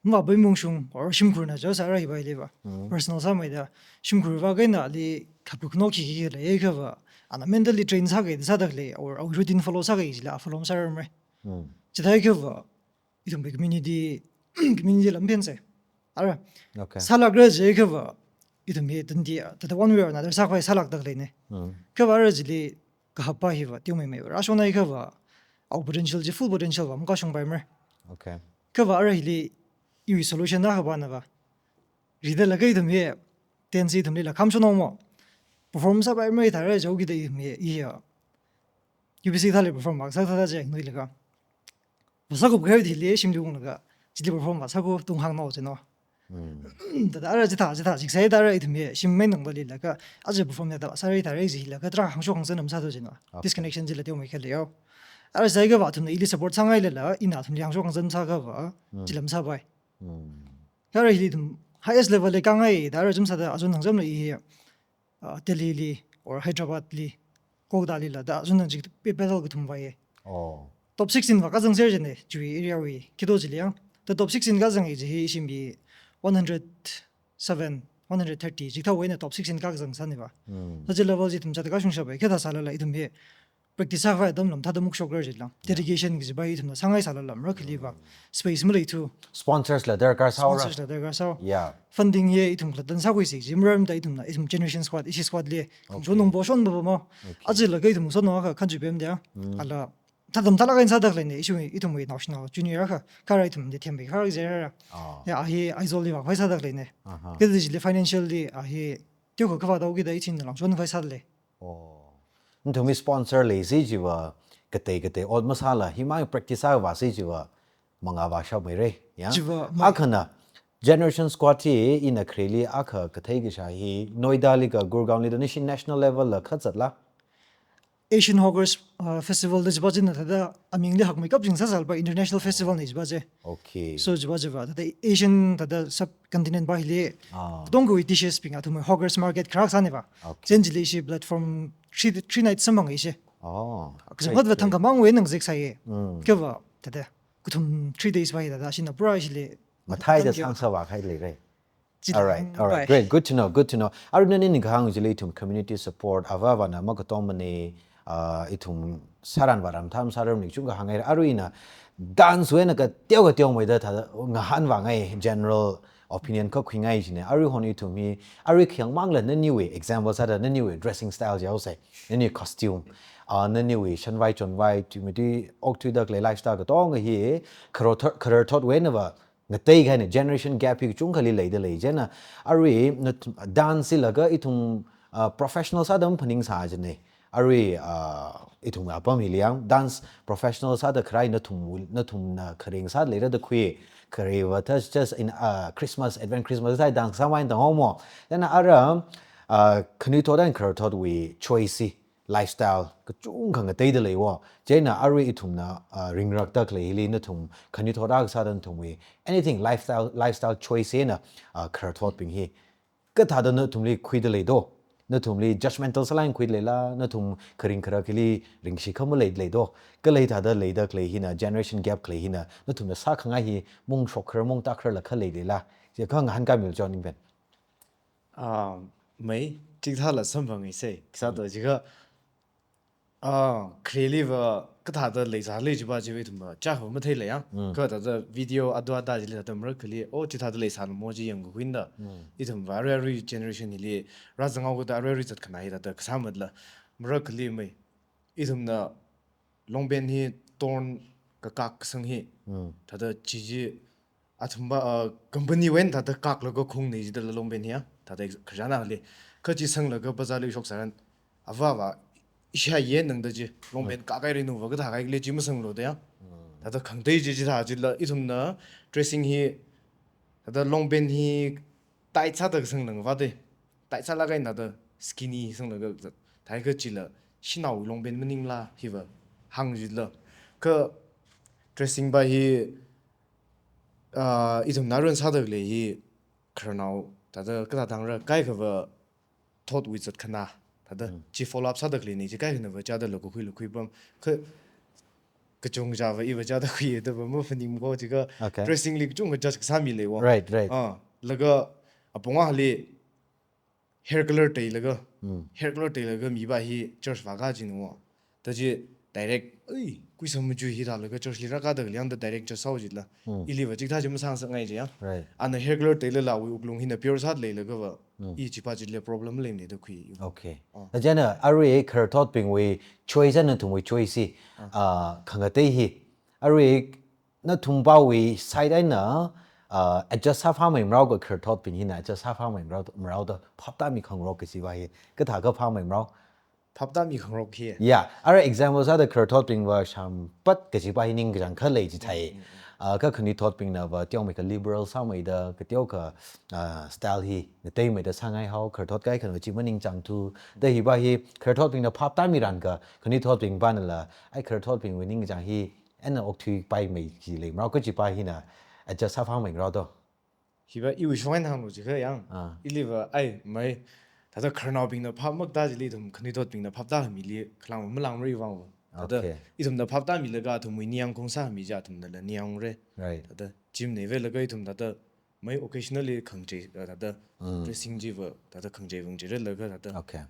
Mavāpai mungshung or shimkhurna jihaose ara hiva iliva. Personal sāmeida shimkhurva kaina ali khapuk no khikhi leikhava ana mentally train sākahai sāda khalei or our routine follow sākahai chila follow masārarmara. Chithākhava ithumwui community, community lam phense. Ara. Okay. Sālākra jiakhava ithum hi tandi, thāda one way or another sākhavai sālākda khaleine. Khava ara chili kahapva hiva teomeimei rāshonhaikhava our potential chi full potential va makashungpaimara. Okay. Khava ara hili iwui solution na khavānava ridalaga ithum hi dance ithumlila khamshon haomo. Perform sāpaimara thāra jihaokida ithum hi, i ya U B C thāli perform vāsā thāda je nuilaga. Vāsākup kahai hili shimli unglaga, chili perform vāsāku tung hāngno jino. Thāda ara chithā, chithā, chikasai thāra ithum hi shim mei nang dali laga, aja perform ya thāda sāra thāra jilaga, tarākha hāngshok hāngzan masāthu jino. Okay. Disconnection chila teomeikha leiyo. Ara sāikhava athumna ili support sāngailala, ina athumli hāngshok hāngzan sākhava, chila masāpai. Ara hili ithum highest level li kāngai, thāra chumsāda azun hāngzamla i hi, uh, Delhi li or Hyderabad li, Kolkata lila thāda azun nang jik pe battle kathum vāye. Oh. Top sixteen va kazang ser jine, chiwui area wui, kito chili yang. Thāda top sixteen kazang i chi hi ishimwui one hundred seven, one hundred thirty, chikathāwui eina top sixteen kazang sāniva. Thāda chi level chi ithum chithāda kashungshappai, kathā sālala ithum hi practice sākhavai atam lam thāda mukshokra jila. Yeah. Dedication kajiva ithumna sāngai sālala mara khaliva. Space maleithu. Sponsors la darkar sāora. Sponsors la darkar sāo. Yeah. Funding hi ithum khalatta sākhuisi ji maram da ithumna, ithum generation squad, ishi squad li. Okay. Chonung bo shon bo mo. Okay. Aja laga ithum sono kha khanju bem da. Ala thāda mathālāk eina sāda khaleine, ishi ithumwui naoshinao junior kha, kha ara ithum de thempai kha ara jera. Ah. Ya, a hi Aizawl li vākhavai sāda khaleine. Aha. Kha chili financially, a hi, teokha khavā thaokida ithumna langshon khavai sāda lei. Oh. Nathumwui sponsor leisi jiva, katei katei ot masāla, himang practice sāvāsi jiva, mangā vāshapmeira, ya? Jiva, mai. Akhana, Generation Squad hi, ina khareli akha kathei kashā hi, Noida li ka Gurgaon li da nashi national level la kazatla? Asian Hawkers, uh, Festival da jiva china thāda amingli hakmeikap jing sāsālapa international festival ne jiva chi. Okay. So jiva jiva, thāda Asian, thāda subcontinent va hili, ah, katongawui dishes bing athumwui hawkers market kharā sāniva. Okay. Chieina chili ishi platform three, three nights samphang ishi. Oh. Kazang great, khatva great. Thangkhamangwui eina ngazek sāye. Mm. Khava, thāda, kathum three days va hi thāda, ishina pura ishili. Mathāida thangkhamang sāngsāvākahai leira. All right, all right. Bye. Great, good to know, good to know. Arui nani kahāng chili ithum community support, avāvana makatomane, ah, ithum sāran vāran mathā masāramni kachungkha hāngngai. Arui ina dance wui eina kateo kateomeida thāda ngahānvāngai general opinion kha khuingai jine. Arui hon ithum hi, arui khayang mangla naniwui example sāda naniwui dressing style jihaose, nani costume, ah, naniwui shanvai chonvai, tui mati okthuida khalei lifestyle katonga hi, khararthot, khararthotwui einava, ngateikahaine, generation gap hi kachungkhali leida lei. Chieina, arui, nat-, dance laga ithum, uh, professional sāda maphaningsā jine. Arui, uh, ithum apam hili yang, dance professional sāda kharai nathum, nathumna kharing sāda leira da khui, kharei va just, just in, uh, Christmas, Advent Christmas sāi dance sāmai dang homo. Chieina ara, uh, khanuithot and khararthotwui choice hi, lifestyle kachungkha ngateida leiwo. Chieina arui ithumna, ah, ringrakda khalei hili nathum khanuithot akha sāda nathumwui anything lifestyle, lifestyle choice eina, ah, khararthotbing hi kathāda nathumli khuida leido? Nathumli judgmental sālāk eina khuida leila, nathum kharing kharak hili ringshi kha maleida leido? Khalei thāda leida khalei hina, generation gap khalei hina, nathumna sākhangai hi mungshok kharar mungtā kharar la khalei leila? Chi kha ngahānkāmilu chon Ningpen. Ah, mai, chikathāla samphang ise, khisāda jiakha, Ah, khareliva kathāda leisāli chiva chiva ithumva chākha matheila ya. Mm. Kha thāda video adua da chili thāda marakhali, oh, chithāda leisāla mo chi yangkakhui da. Mm. Ithumva arui arui generation hili rāzanghaoda arui arui zatkhanā hi thāda kasā matla. Marakhali mai. Ithumna longpant hi torn kakak kasang hi. Mm. Thāda chi chi athumva, uh, company wui eina thāda kaklaga khungnei chida longpant hi ya. Thāda khararchanna hili. Kha chi sanglaga bazarli shoksāran. Ava va, isha ye nangda chi. Longpant kakhairanu va kathā kahaili chi masanglu da ya. Mm. Thāda khangatei chi chithā chila ithumna dressing hi, thāda longpant hi tight sāda kasang nang va de. Tight sālaga eina thāda skinny sanglaga thāi kha chila shanao longpant maningla hiva hāng chila. Kha dressing va hi, ah, ithumna run sāda khalei hi khararnao thāda kathā thāngra kaikhava thotwui zatkhanā. Thāda Mm. chi follow up sāda khalei ni chi kaikhanava chāda lakakhui lakhui pam. Kha kachungkhava iva chāda khuida va maphaning ko chi kha Okay. dressing li kachungkha judge kasā mi lei wo. Right, right. Ah, laga apong akhali hair color teilaga, Mm. hair color teilaga miva hi church vāka china wo. Thāda chi direct, "Ei, kuisam machui hi," thālaga church li rākada khalei yangda direct church sāo chila. Mm. Iliva chikathā chi masāngasakngai chi ya. Right. Ana hair color teilala awui wuklung hina pure sāda leilaga va. Mm. I chiva chili problem leimana da khui. Okay. Ah. Thāda chieina arui khararthotbingwui choice eina nathumwui choice hi, Ah. ah, khangatei hi. Arui nathumvawui side eina, ah, adjust sāphāmei marao kha khararthotbing hina adjust sāphāmei marao, marao da phaptāmi khangarok kachiva hi. Kathā kaphāmei marao. Phaptāmi khangarok hi. Ya, arui example sāda khararthotbingva shāmpat kachiva hi ningkachāng khalei chithāi. Mm, mm, mm. Ah, kha khanuithotbingnava teomeikha liberal sāmeida, kateokha, ah, style hi ngateimeida sāngaihao, khararthot kaikhana chi maningchāngthu. Da hiva hi khararthotbingna phaptāmiran kha khanuithotbingvanala, ai khararthotbingwui ningkachāng hi eina okthuipaimei chi lei marao kachiva hina adjust sāphāmei marao do. Hiva iwui shong eina hānglu chi kha yang. Ah. Iliva ai mai. Thāda khararnaobingna phapmakta chili ithum khanuithotbingna phaptāmili khalang malangmara vang. Thāda Okay. ithumna phaptāmilaga athumwui ningyāng khaung sāmi chi athumnala ningyāngra. Right. Thāda gym neiva laga ithum thāda mai occasionally khangachei, thāda Mm. dressing chiva thāda khangachei vang chei rālaga thāda. Okay.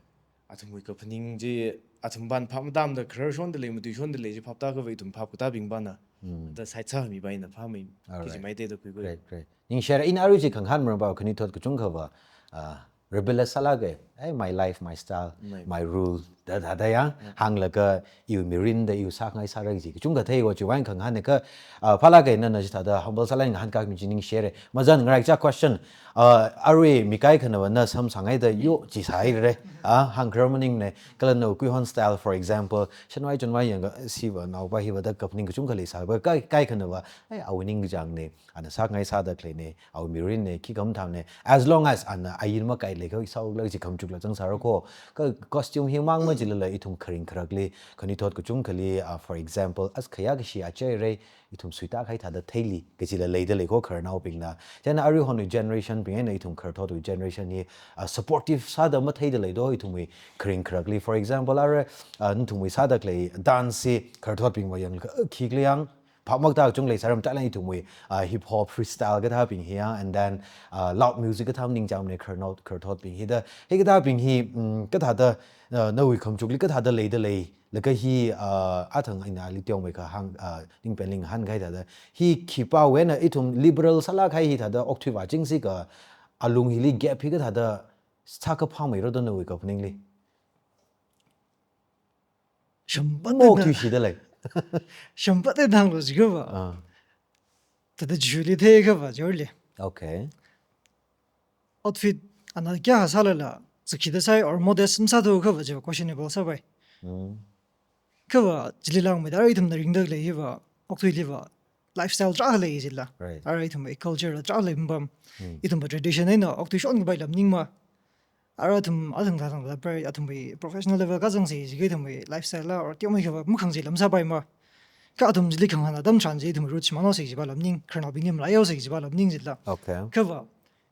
Athumwui kaphaning chi, athumvana phapmatamda khararshonda lei, matuishonda lei chi phaptākhava ithum phapkatābingvana. Mm. Thāda side sāmiva ina phāmei. All right. Kaji maite da khuikhui. Great, great. Ningshira ina arui chi khangahān marānva khanuithot kachungkhava, ah, rebellious sālaga, eh, my life, my style, Right. my rule, da, da, da ya, Yeah. hānglaga iwui mirinda iwui sāngai sāra kaji kachungkha theiwo chiwui eina khangahān kha, ah, phālaga nana chithāda humble sālaga ngahānkāmi chi ningshira. Mazan ngaraicha question, ah, arui mi kaikhanava na sam sāngaida yo chi sāhaira. Ah, hāngkharar maningne, kala nawui kuihon style, for example, shanvai chunvai yangkha, siva naova hiva da kaphaning kachungkha leisāva, kai, kaikhanava, ai, awui ningkachāngne, ana sāngai sāda khaleine, awui mirinne, khikha mathāmane, as long as ana ain makailei kha sāhaola chi khamachukla zangsāra ko, kha costume himang machilala ithum kharing kharakli, khanuithot kachungkhali, ah, for example, as khayā kashi achaira, ithum suitākahai thāda theili, kachila leida lei ko khararnaobingna. Chieina aruihonwui generation bing eina ithum khararthotwui generation hi, ah, supportive sāda matheida lei do ithumwui kharing kharakli. For example, arui, ah, nathumwui sāda khalei dance hi khararthotbingva yangkha, ah, khikhala yang, phapmakta kachung leisāra mathālāk ithumwui, ah, hip hop, freestyle kathābing hi ya, and then, ah, loud music kathā maningchāngmane khararnao, khararthotbing hi da. Hikathābing hi, mm, kathāda, ah, nawui khamachukli kathāda leida lei, laga hi, ah, athang ina ali teomeikha hāng, ah, ningpānli ngahānkahai thāda. Hi khipāwui eina ithum liberal sālākkahai hi thāda okthui vāchingsi kha alung hili gap hi kathāda sākaphāmeira da nawui kaphaningli. Shāmpat eina, Mok thuishida lei. Shāmpat eina hānglu jiakhava. Ah. Thāda Jishuli theiakhava, Jishuli. Okay. Outfit ana kayākha sālala, zakhida sāi or modest masāthuakhava jiva questionable sāpai. Mm. Khava, chili langmeida arui ithumna ringda khalei hiva, okathuiliva, lifestyle tarākha lei jila. Right. Arui ithumwui culture la tarākha lei pam. Mm. Ithumwui tradition eina okthuishon kapaila maningma. Arui athum, athang thang thang thang pai, athumwui professional level kazangsi jiakha ithumwui lifestyle la, or teomeikhava makhangachei lam sāpaima. Kha athum chili khangahān atam tharan chi ithumwui roots manaosi jiva lam ning, khararnaobingli malaihaosi jiva lam ning jila. Okay. Khava,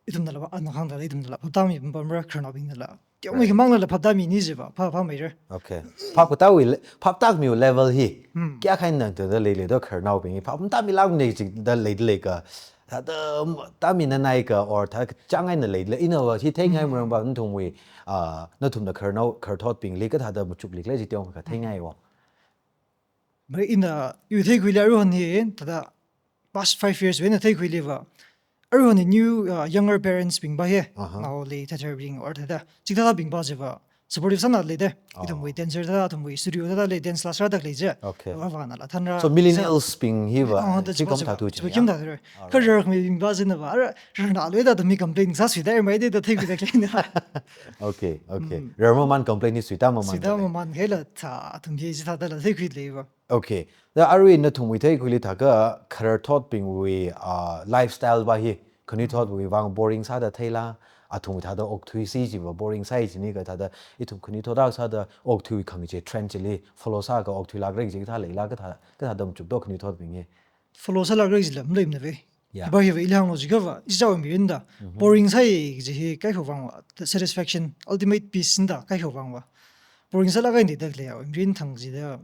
ithumnala va, ana hāngda lei ithumnala phaptāmi pamra, khararnaobingnala. Teomeikha Right. manglala phaptāmini jiva, phaptāmeira. Okay. Phapkatāwui le-, phaptāmiwui level hi. Hmm. Kayākha eina thāda leilei do khararnaobing hi, phaptāmilākmane jida leida lei kha. thāda tamina naika or thāda chāngai na leila, ina va hi theingai marang va nathumwui, ah, nathumna khararnao, khararthotbingli kathāda machukli khalei chi teong katheingai wo. Mai ina yu theikhuili aruihon hi, thāda past five years wui eina theikhuili va. Aruihon hi new, uh, younger parents bing va hi. Aha. Naoli thatharbing or thāda. Chikathābing va chi va. Supportive sāna leida. Oh. Ithumwui dancer thāda, ithumwui studio thāda lei, dance class rāda khalei chi. Okay. Va vāna la thanra. So millennials bing hi va. Ah, that's hi kham possible. Thāda tu chi. Chi va ya. Kham thāda. Alright. Kha rarkhamibing va china va. Ara, rarna leida thāda mi complain sāsuida, mai da thāda theikhuida khalei na. Okay, okay. Mm. Rarmaman complain hi suida maman Suida da lei. Maman khaila thā, athum hi chithāda la theikhuili va. Okay. Da arui nathumwui theikhuili thākha khararthotbingwui, ah, lifestyle va hi, khanuithotwui vang boring sāda theila, athumwui thāda okthuisi chi va boring sāi chini kathāda, ithum khanuithot akha sāda okthui khangachei trend chili follow sākha okthuilākra chi kathā leila kathā, kathāda machukdo khanuithotbing hi. Follow sālākra chila maleimana ve. Yeah. Hi va hi va ili hānglo jiakha va, ichichāwui mirin da. Mhm. Boring sāi kaji hi kaikha vang va, the satisfaction, ultimate peace da kaikha vang va. Boring sālākra ni da khalei ya, mirin thang chida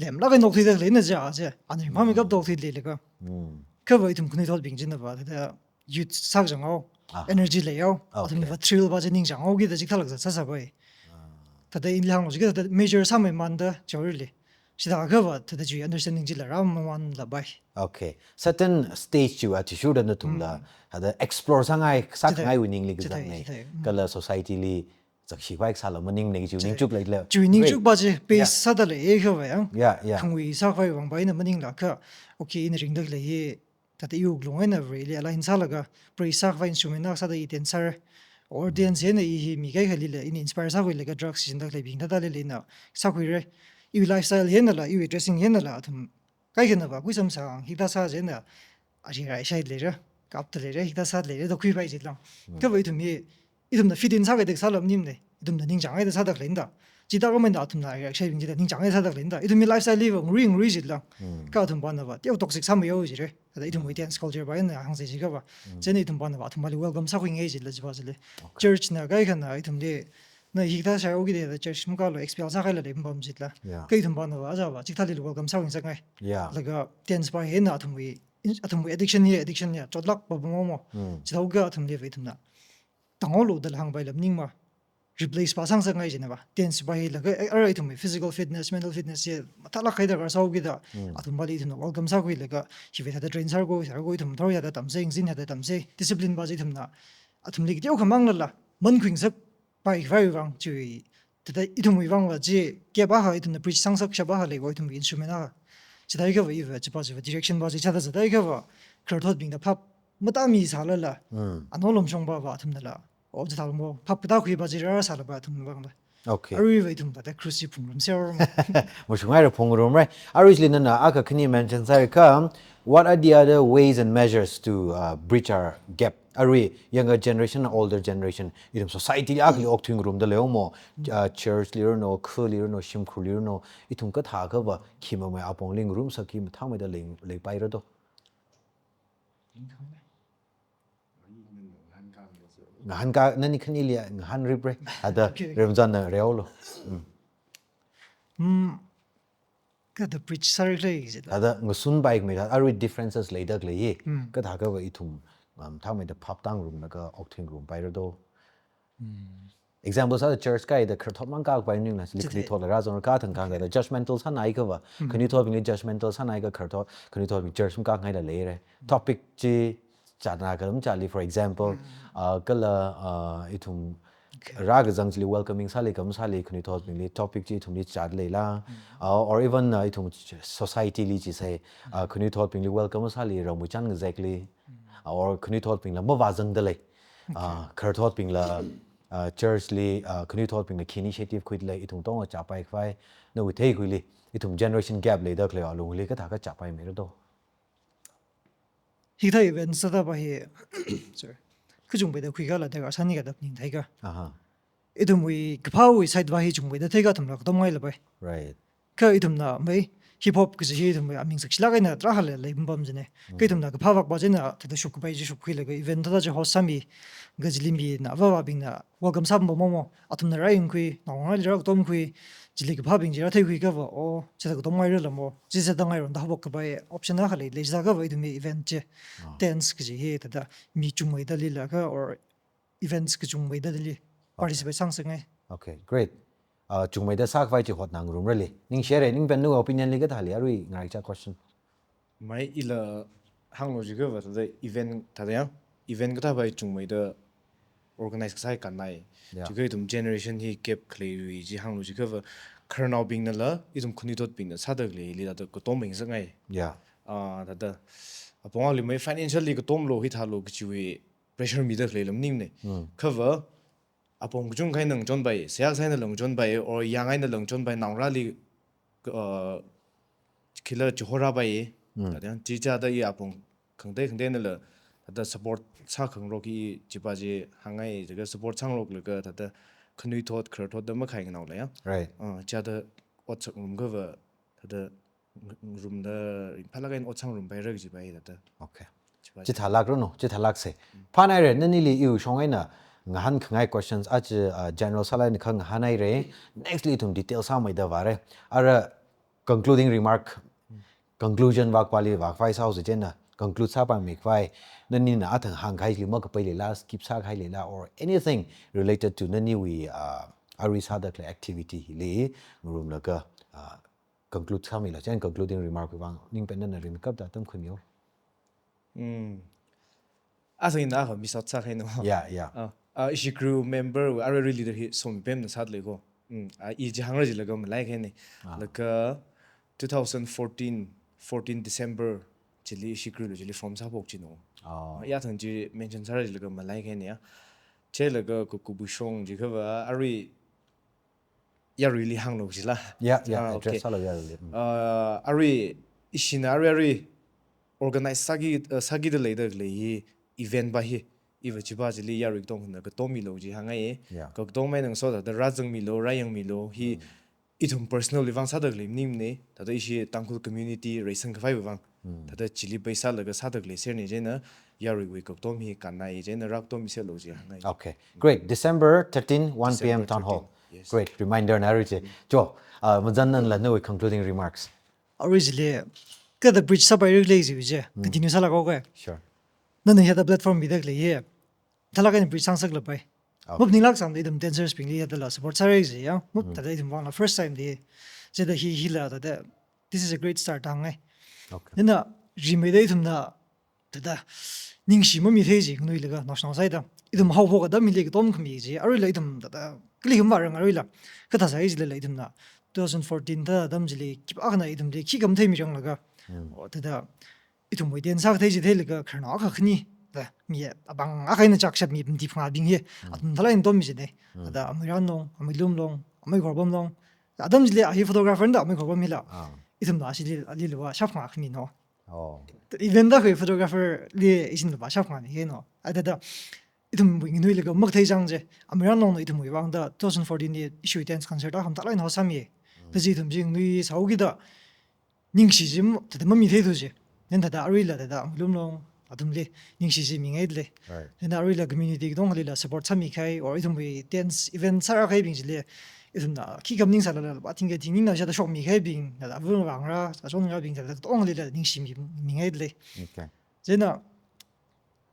lemlāk eina okthuida khaleina ja, ja. Ana ringphāmeikap da okthuida leilaga. Mm. Kha va ithum khanuithotbing china va, thāda youth sākazang haowa, Aha. energy leihaowa, Okay. athumna va thrill va chi ningchānghaoki da chikathālāk sāsā pai. Ah. Thāda ili hānglo jiakha thāda measure sāmeimanda chaorili. Chithākha va, thāda chiwui understanding chila rāmamanla pai. Okay. Certain stage chiwui athishurda nathumla, Mm. thāda explore sāngai, Chithāi. sākhangaiwui ningli Chithāi, kazang nei. chithāi. Mm. Kala society li zakshi vai sāla maningnei chiwui Chithāi. ningchuk leila. Chiwui Yeah. ningchuk va chi, base Yeah. sāda lei kha va ya. Yeah, yeah. Khangui sākhavai vang va ina maningla kha, okay, ina ringda khalei hi, thāda iwui wuklung eina Vareli align sālaga, praise sākhavai instrument akha sāda i dance sāra. Or Mm. dance eina i hi mi kaikhali la, ina inspire sākhuilaga drugs shinda khaleibing thāda leilei na, sākhuira. Iwui lifestyle einala, iwui dressing einala, athum kaikhana va, kuisam sāngai hithāda sā china, ari rai shai leira, kapta leira, hithāda sā leira, da khuipai chila. Mm. Kha va ithum hi, ithumna fit in sākahai da sāla maningmana, ithumna ningchānghai da sāda khaleina da. Chithākha maina athumna ari rai shaibing chila ningchānghai sāda khaleina da. Ithumwui lifestyle li va ngarui ngarui chila. Mm. Kha athum vāna va, teo toxic sāmeihaowa jira. Thāda ithumwui Mm. dance culture va eina hāngsa jiakha va. Mm. Chieina ithum vāna va, athumvali welcome sākhuingai chila chi va chili. Okay. Church na kaikhana ithumli, na hithāda shaihaoki da church makālu expel sākhaila lei mapam chila. Yeah. Kha ithum vāna va, aja va, chikathāli welcome sākhuingasakngai. Yeah. Laga dance va hina athumwui, athumwui addiction hi, addiction ya, chotlāk va pammo mo. Mm. Chithākha athumli va ithumna tanghaolu dala hāngpaila maningma. Replace va sāngasakngai china va. Dance va hilaga, eh, ara ithumwui physical fitness, mental fitness hi mathālāk haida rāsāhaoki da. Mm. Athumvali ithumna welcome sākhuilaga, hi va thāda train sāra ko, sāra ko, ithum thor hithāda tamsei, ngazin hithāda tamsei, discipline va chi ithumna. Athumli kateokha manglala, mankhuingasak pai khavai vang chi, thāda ithumwui vang va chi, kep akha ithumna preach sāngasak shap akha lei va ithumwui instrument akha. Chithākha va i va, chi va, chi va direction va chi chithāda chithākha va, khararthotbingna phap matāmi sālala. Mm. Ano lomshong va va athumnala. O chithālala mo, phap katākhui va chi rāsāla va athum vangla. Okay. Arui va ithum va thāda cruise chi phungrumser mo. Mashungngaira phungrumra. Arui chili nana akha khani mention sāakha, what are the other ways and measures to, uh, bridge our gap? Arui younger generation, older generation, ithum society li akhali okthui ngarumda leihaowa mo, uh, church li rano, khali rano, shimkhurli rano, ithum kathākha va, khi mamai apongli ngarumsakki mathāmeida lei, leipaira do. Ngahānkā, nani khanili ngahānripra. Thāda Okay. Remzanna reolo. Mm. Mm. Kathāda bridge sāra khalei chi. Thāda ngasunpai khamei thāda arui differences leida khalei hi. Mm. Kathākha va ithum, um, mathāmeida phap tāngarumlaga okthui ngarumpaira do. Mm. Example sāda church kāhaida khararthot mang kākapai maningla, Chithāi. Khanuithotla rāzang rākā thang khangda, Chithāi. judgmental sānaiakha va, Mm. khanuithotbingli judgmental sānaiakha khararthot, khanuithotbing church makāngaila leira. Mm. Topic chi chātna kalam chāli, for example, Mm. uh, kala, uh, ithum Okay. rākazang chili welcoming sāli kam sāli khanuithotbingli topic chi ithumli chātda leila, Mm. uh, or even, uh, ithum ch-, society li chi sai, uh, Mm. khanuithotbingli welcome sāli ramwui chān ngazekli, Mm. uh, or khanuithotbingla mavāzangda lei, Okay. uh, khararthotbingla, uh, church li, uh, khanuithotbingla khi initiative khuida lei, ithum tongla chāpai khavai, nawui theikhuili, ithum generation gap leida khalei alungli kathākha chāpaimeira do. Hithāda event sāda va hi, sorry, kachungpaida khuikhala da ka sani ka dap ning theiakha. Aha. Ithumwui kaphāwui side va hi chungpaida theiakha athumla katomngaila pai. Right. Kha ithumna mai, Hip hop kaji hi ithum aming sakshilāk eina tarākha lei, leipam pam jine. Kha ithumna kaphā vākva china thāda shupkapai chi shupkhuilaga event thāda chi host sāmi, kajili mina avāvābingna welcome sāpam pam mo, athumna rāyangkhui, naongarāli rākatomkhui, chili kaphābing chi rātheikhui akhava, oh, chithāda katomngairala mo, chithāda ngairon da haophok kapai option akha lei, leisākhava ithumwui event chi, dance kaji hi thāda mi chungmeida leilakha or events kachungmeida li participate sāngasakngai. Okay, great. Uh, chungmeida sākhavai chi hotnā ngarumrali. Ningshire, Ningpen nawui opinion li kathāli, arui ngaraicha question. Mai ila hānglo jiakhava thāda event thāda yang, event kathāpai chungmeida organize kasā hi kannai. Yeah. Jiakha ithum generation hi gap khaleiwui chi hānglo jiakhava khararnaobingnala, ithum khanuithotbingna sāda khaleili thāda katom ngasakngai. Yeah. Ah, thāda apong ali mai financially katomlo hithālo kajiwui pressure mida khalei lam maningmane. Khava, apong kachungkha eina ngachonpai, seihā kasā einala ngachonpai, or yang einala ngachonpai, naongarāli, uh, khila chihorāpai. Thāda yang, chi chithāda i apong khangatei khangateinala, thāda support sākhangarok i chiva chi hāngngai, thāda support sāngaroklaga, thāda khanuithot, khararthot da makhai nganaola ya. Right. Uh, chithāda ot sāngarumkhava, thāda ngarumda ringphālāk eina ot sāngarumpaira kajiva thāda. Okay. Chiva. Chithālākra no, chithālākse. Phānaire, nanili iwui shong eina ngahānkhangai questions aja, uh, general sālāk eina khangahānhaire. Next li ithum detail sāmeida vāre. Ara concluding remark, conclusion vākhavali vākhavai sāhaosa chieina, conclude sāpaimikhavai, nanina athang hāngkahaili makapai leila, skip sākahai leila, or anything related to naniwui, uh, arui sāda khalei activity hili ngarumlaga, uh, conclude sāmilo, chieina concluding remark wui vang, Ningpen nana ringkapta tamkhuimilu. Hmm. Athang ina akha miss out sākahai no. Yeah, yeah. Ah, ah, ishi crew member wui arui leader hi Somipemna sāda lei ko. Hmm. Ah, i chi hāngra jilaga malaikahaine. Ah. Laga two thousand fourteen, fourteen December chili ishi crew lo chili form sāphok chi no. Oh. Ah, i athang chi mention sāra jilaga malaikahaine ya. Chilaga ku, kubu shong jiakhava arui yaruili hānglo jila. Yeah, yeah, ah, address okay. Sālo yaruili. Mm. Uh, arui, ishina arui, arui organize sāki, uh, sākida leida khalei hi event va hi, iva chiva chili yarui katongkhana katom milo chi hāngngai. Yeah. Katom mai nang so thāda rāzangmilo, rāyangmilo, hi ithum personal li vang sāda khalei maningmane, thāda ishi Tangkhul community reisangkhavai vang. Mm. Thāda chili pai sālaga sāda khalei serne chieina, yaruiwui katom hi kannai chieina rākatom miselo chi hāngngai. Okay. Great. December thirteen, one P M December Town Hall. Thirteen. Yes. Great. Reminder na arui chi. Mm. Jo, uh, Mazan nanla nawui concluding remarks. Arui chili, kathāda bridge sāpaira khalei chi chi, mm, continue sālāka ko. Sure. Nana hithāda platform mida khalei hi. Thālāk eina bridge sāngasaklapai. Okay. Maphaninglaksang da ithum dancers bingli thādala support sāra kaji ya. Map, mm, thāda ithum vangla first time di. Chithāda hi, hila thāda, this is a great start da hāngngai. Okay. Nana rimeida ithumna thāda ningshi mamithei chi nganuilaga naoshinao sāda. Ithum haophok atam hili katom khami chi. Aruila ithum thāda kali kham vārang aruila. Kathā sāi chilala ithumna two thousand fourteen thāda atam chili khipākhana ithumli khikha matheimi ranglaga. Mm. O thāda ithumwui dance sākathei chi theilaga khararnao akha khani, thāda mi apāng akha eina chakshap mi pamdi phangābing hi, mm, athum thālāk eina tommi chine. Mm. Thāda Amui Ran long, Amui Lum long, Amui Khorbam long. Atam chili a hi photographer na da Amui Khorbam hila. Ah. Ithumna ashili, alila vāshap phangā khami no. Oh. Event da khui photographer li ishinla vāshap phangāmi hi no. A thāda ithumwui nganuilaga makathei chang chi. Amui Ran longna ithumwui vang da two thousand fourteen li ishiwui dance concert akha mathālāk eina host sāmi. Mm. Thāda chi ithum chi nganui sāhaokida ningshi chi m-, thāda mamitheidu chi. Then thāda aruila thāda Amui Lum long, athumli ningshi chi mingaida lei. Right. Then aruila community katongkhalila support sāmikahai, or ithumwui dance event sāra kahaibing chili, ithumna khikha maningsālala, vāthingkha thingningna shāda shokmikahaibing, thāda avun vangra, achon ngarābing thāda katongkhalila ningshi mi, mingaida lei. Okay. Chieina,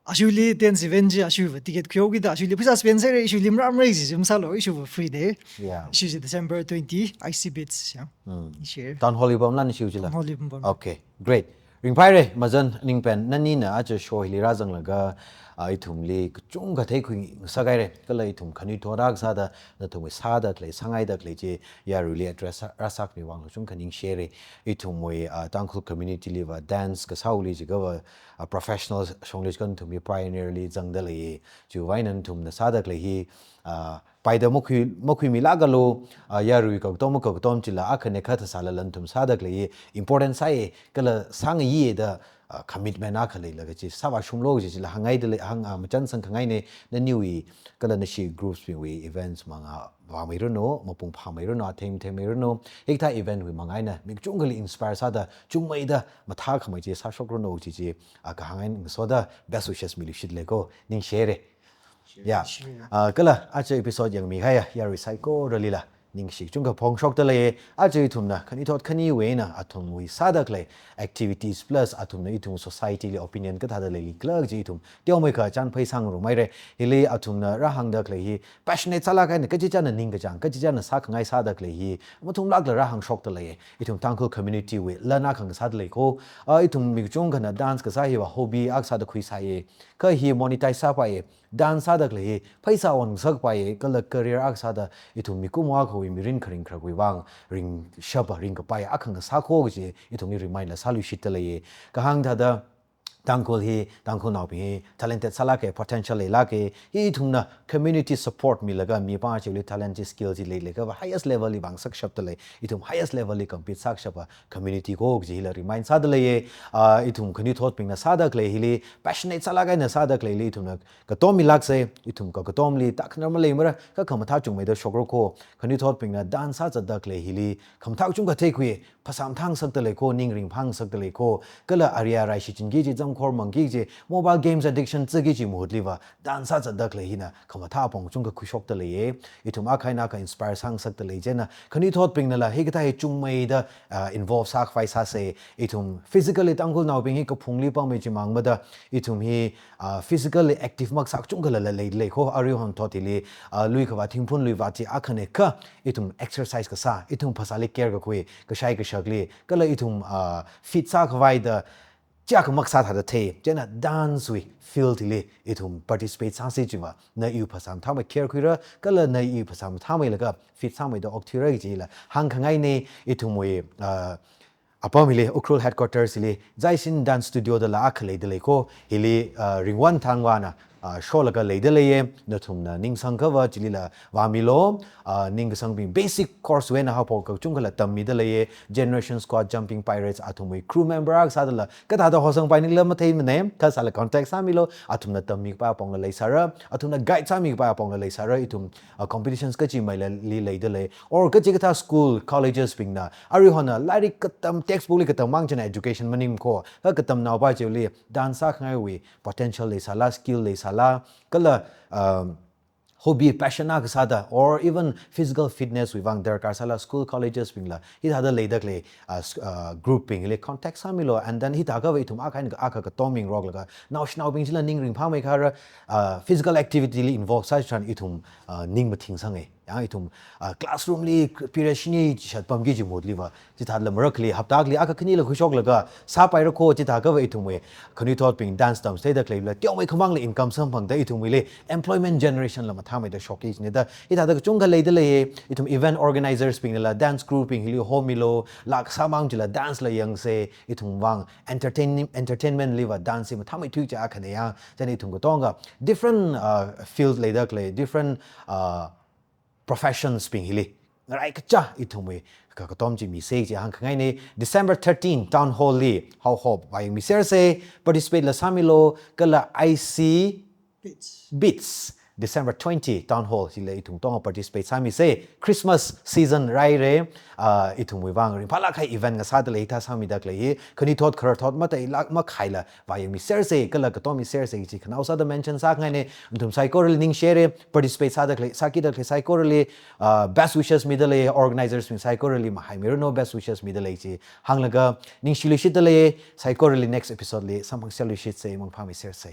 ashuili dance event chi, ashuiva ticket khuihaokida, ashuili pheisā spend sāra, ishuili maram rai chi, chi masālo, ishuva free day. Yeah. Ishu chi December twenty, I C Beats, ya. Hmm. Ishu. Town Hall li pamla ishu chila? Town Hall li pam pam. Okay, great. Ringphaire, Mazan, Ningpen, nanina aja show hili rāzanglaga, ah, ithumli kachungkha theikhui ngasakhaire, kala ithum khanuithot akha sāda, nathumwui sāda khalei, sāngaida khalei chi, yaruili address rā, rāsākhami vang kachungkha ningshire. Ithumwui, ah, Tangkhul community liva dance kasāli jiakhava, ah, professional shongli jiakha nathum hi pioneer li zangda lei. Chiwui vang eina nathumna sāda khalei hi, ah, paida makhui, makhuimilākalu, ah, yarui kakatom, kakatom chila akhane kha thāsālala nathum sāda khalei hi important sāi, kala sāngaiya da, uh, commitment akha leilaga chi sāvāshunglo chi chila hāngngaida lei, hāng, uh, machānsang khangaina, naniwui kala nashi groups bingwui events mangā vāmeiranu, mapung phāmeiranu, atheng thengmeiranu, hikathā event wui manga eina mi kachungkhali inspire sāda, chungmeida mathākhamei chi sāshokranu chi chi, uh, kahāng eina ngasoda best wishes miluishit lei ko, ningshi haira. Ya. Ningshi haira. Ah, kala aja episode yangmikahaiya yarui saikoralila ningshi kachungkha phongshokda lei. Aja ithumna khanuithot khaniwui eina athumwui sāda khalei activities plus athumna ithum society li opinion kathāda leili khala chi ithum teomeikha chānphai sāngarumhaira. Hili athumna rāhāngda khalei hi passionate sālāk eina kachichāna ningkachāng, kachichāna sākhangai sāda khalei hi mathumlākla rāhāngshokda lei. Ithum Tangkhul community wui lan akha ngasāda lei ko. Ah, ithum mi kachungkhana dance kasā hiva hobby akha sāda khuisāya. Kha hi monetize sāpaiya. Dance sāda khalei hi pheisā onngasakpaiya, kala career akha sāda ithum mikumo akhawui mirin kharing khararwui vang ringshapa, ringkapai akha ngasā ko kaji ithumli remind la sāluishitda leiya. Kahāng thāda Tangkhul hi, Tangkhulnaobing hi talented sālāka, potential leilāka, hi ithumna community support milaga mipā chiwuili talent chi, skill chi leilaga va highest level li vāngasakshapda lei, ithum highest level li compete sākashapa community ko kaji hila remind sāda leiya. Ah, ithum khanuithotbingna sāda khalei hili passionate sālāk eina sāda khaleili ithumna katom milāksa, ithum kakatomli takhanar maleimara, kha khamathā chungmeida shokra ko. Khanuithotbingna dance sāzatda khalei hili khamathā kachungkha theikhui, phasā mathāngasakda lei ko, ning ringphāngasakda lei ko, kala area rai shichinki kaji, zamkhor mangki kaji, mobile games addiction ziki kaji mahutliva dance sāzatda khalei hina khamathā apong kachungkha khuishokda leiya. Ithum akha eina akha inspire sāngasakda lei. Chieina khanuithotbingnala hikathā hi chungmeida, ah, involve sākhavai sāsa. Ithum physically Tangkhulnaobing hi kaphungli pammi chimang mada, ithum hi, ah, physically active makasā kachungkhala lei, lei ko. Aruihon thot hili, ah, lui khavā thingphun lui vāti akhana kha ithum exercise kasā, ithum phasāli care kakhui, kashai kashakli, kala ithum, ah, fit sākhavai da chi akha makasā thāda thei. Chieina dance wui field hili ithum participate sāsi chiva, na iwui phasā mathāmei care khuira, kala na iwui phasā mathāmeilaga fit sāmeida okthuira kajila hāngkhangaina. Ithumwui, ah, apam hili, Ukhrul headquarters hili Zaishin Dance Studio dala akha leida lei ko. Hili, ah, Ringwan Thangvana, ah, sholaga leida leiya. Nathumna ningsangkhava chilila vāmilu. Ah, ningkasangbing basic course wui eina haophok kachungkhala tammida leiya. Generation Squad Jumping Pirates athumwui crew member akha sādala kathāda hosangpai ningla matheimana, kha sāla contact sāmilu. Athumna tammikapai apongla leisāra, athumna guide sāmikapai apongla leisāra. Ithum, ah, competitions kachimeilali leida lei, or kachikathā school, colleges bingna aruihona lairik katam, textbook li katam mang china education maning ko. Kha katamnaopā chiwuili dance sākhangaiwui potential leisāla, skill leisāla, kala, um, hobby, passion akha sāda, or even physical fitness wui vang darkar sāla, school, colleges bingla hithāda leida khalei, uh, s-, uh, group bingli contact sāmilu. And then hithākhava ithum akha eina akha katom mingaroklaga naoshinaobing chila ning ringphāmei kharā, uh, physical activity li involve sāchitharan ithum, uh, ning mathingsange. Ya, ithum, ah, classroom li period shini chishat pamki kaji mahutliva, chithāla marakhali hapta akhali akha khanila khuishoklaga sāpaira ko. Chithākhava ithumwui khanuithotbing dance tamchitheida khaleila teomeikhamangla income samphangda ithumwuili employment generation la mathāmeida shokki kajina da. Hithāda kachungkha leida leiya. Ithum event organizers bingnala dance crew bing hili homilu, laa kasā mang chila dance la yangsa, ithum vang entertain-, entertainment liva dance hi mathāmeithui kaji akhana ya. Chieina ithum katonga different, ah, field leida khalei, different, ah, professions bing hili ngarai kacha ithumwui ka-, katom chi misa kaji hāngkhangaina. December thirteen Town Hall li haohop vāyangmisersa, participate la sāmilu, kala I C Beats. Beats December twenty Town Hall hila ithum katonga participate sāmisa. Christmas season rāhaira, ah, ithumwui vang ringphālāk kahai event ngasāda lei. Hithā sāmida khalei hi khanuithot khararthot matailāk makhaila vāyangmisersa, kala katom misersa kaji khanao sāda mention sākhangaina. Nathum saikorali ningshi haira, participate sāda khalei, sākida khalei saikorali, ah, best wishes mida lei, organizers bing saikorali mahaimiranu, best wishes mida lei kaji hānglaga ningshiluishitda lei. Saikorali next episode li samphangserluishitsa, mangphāmisersa.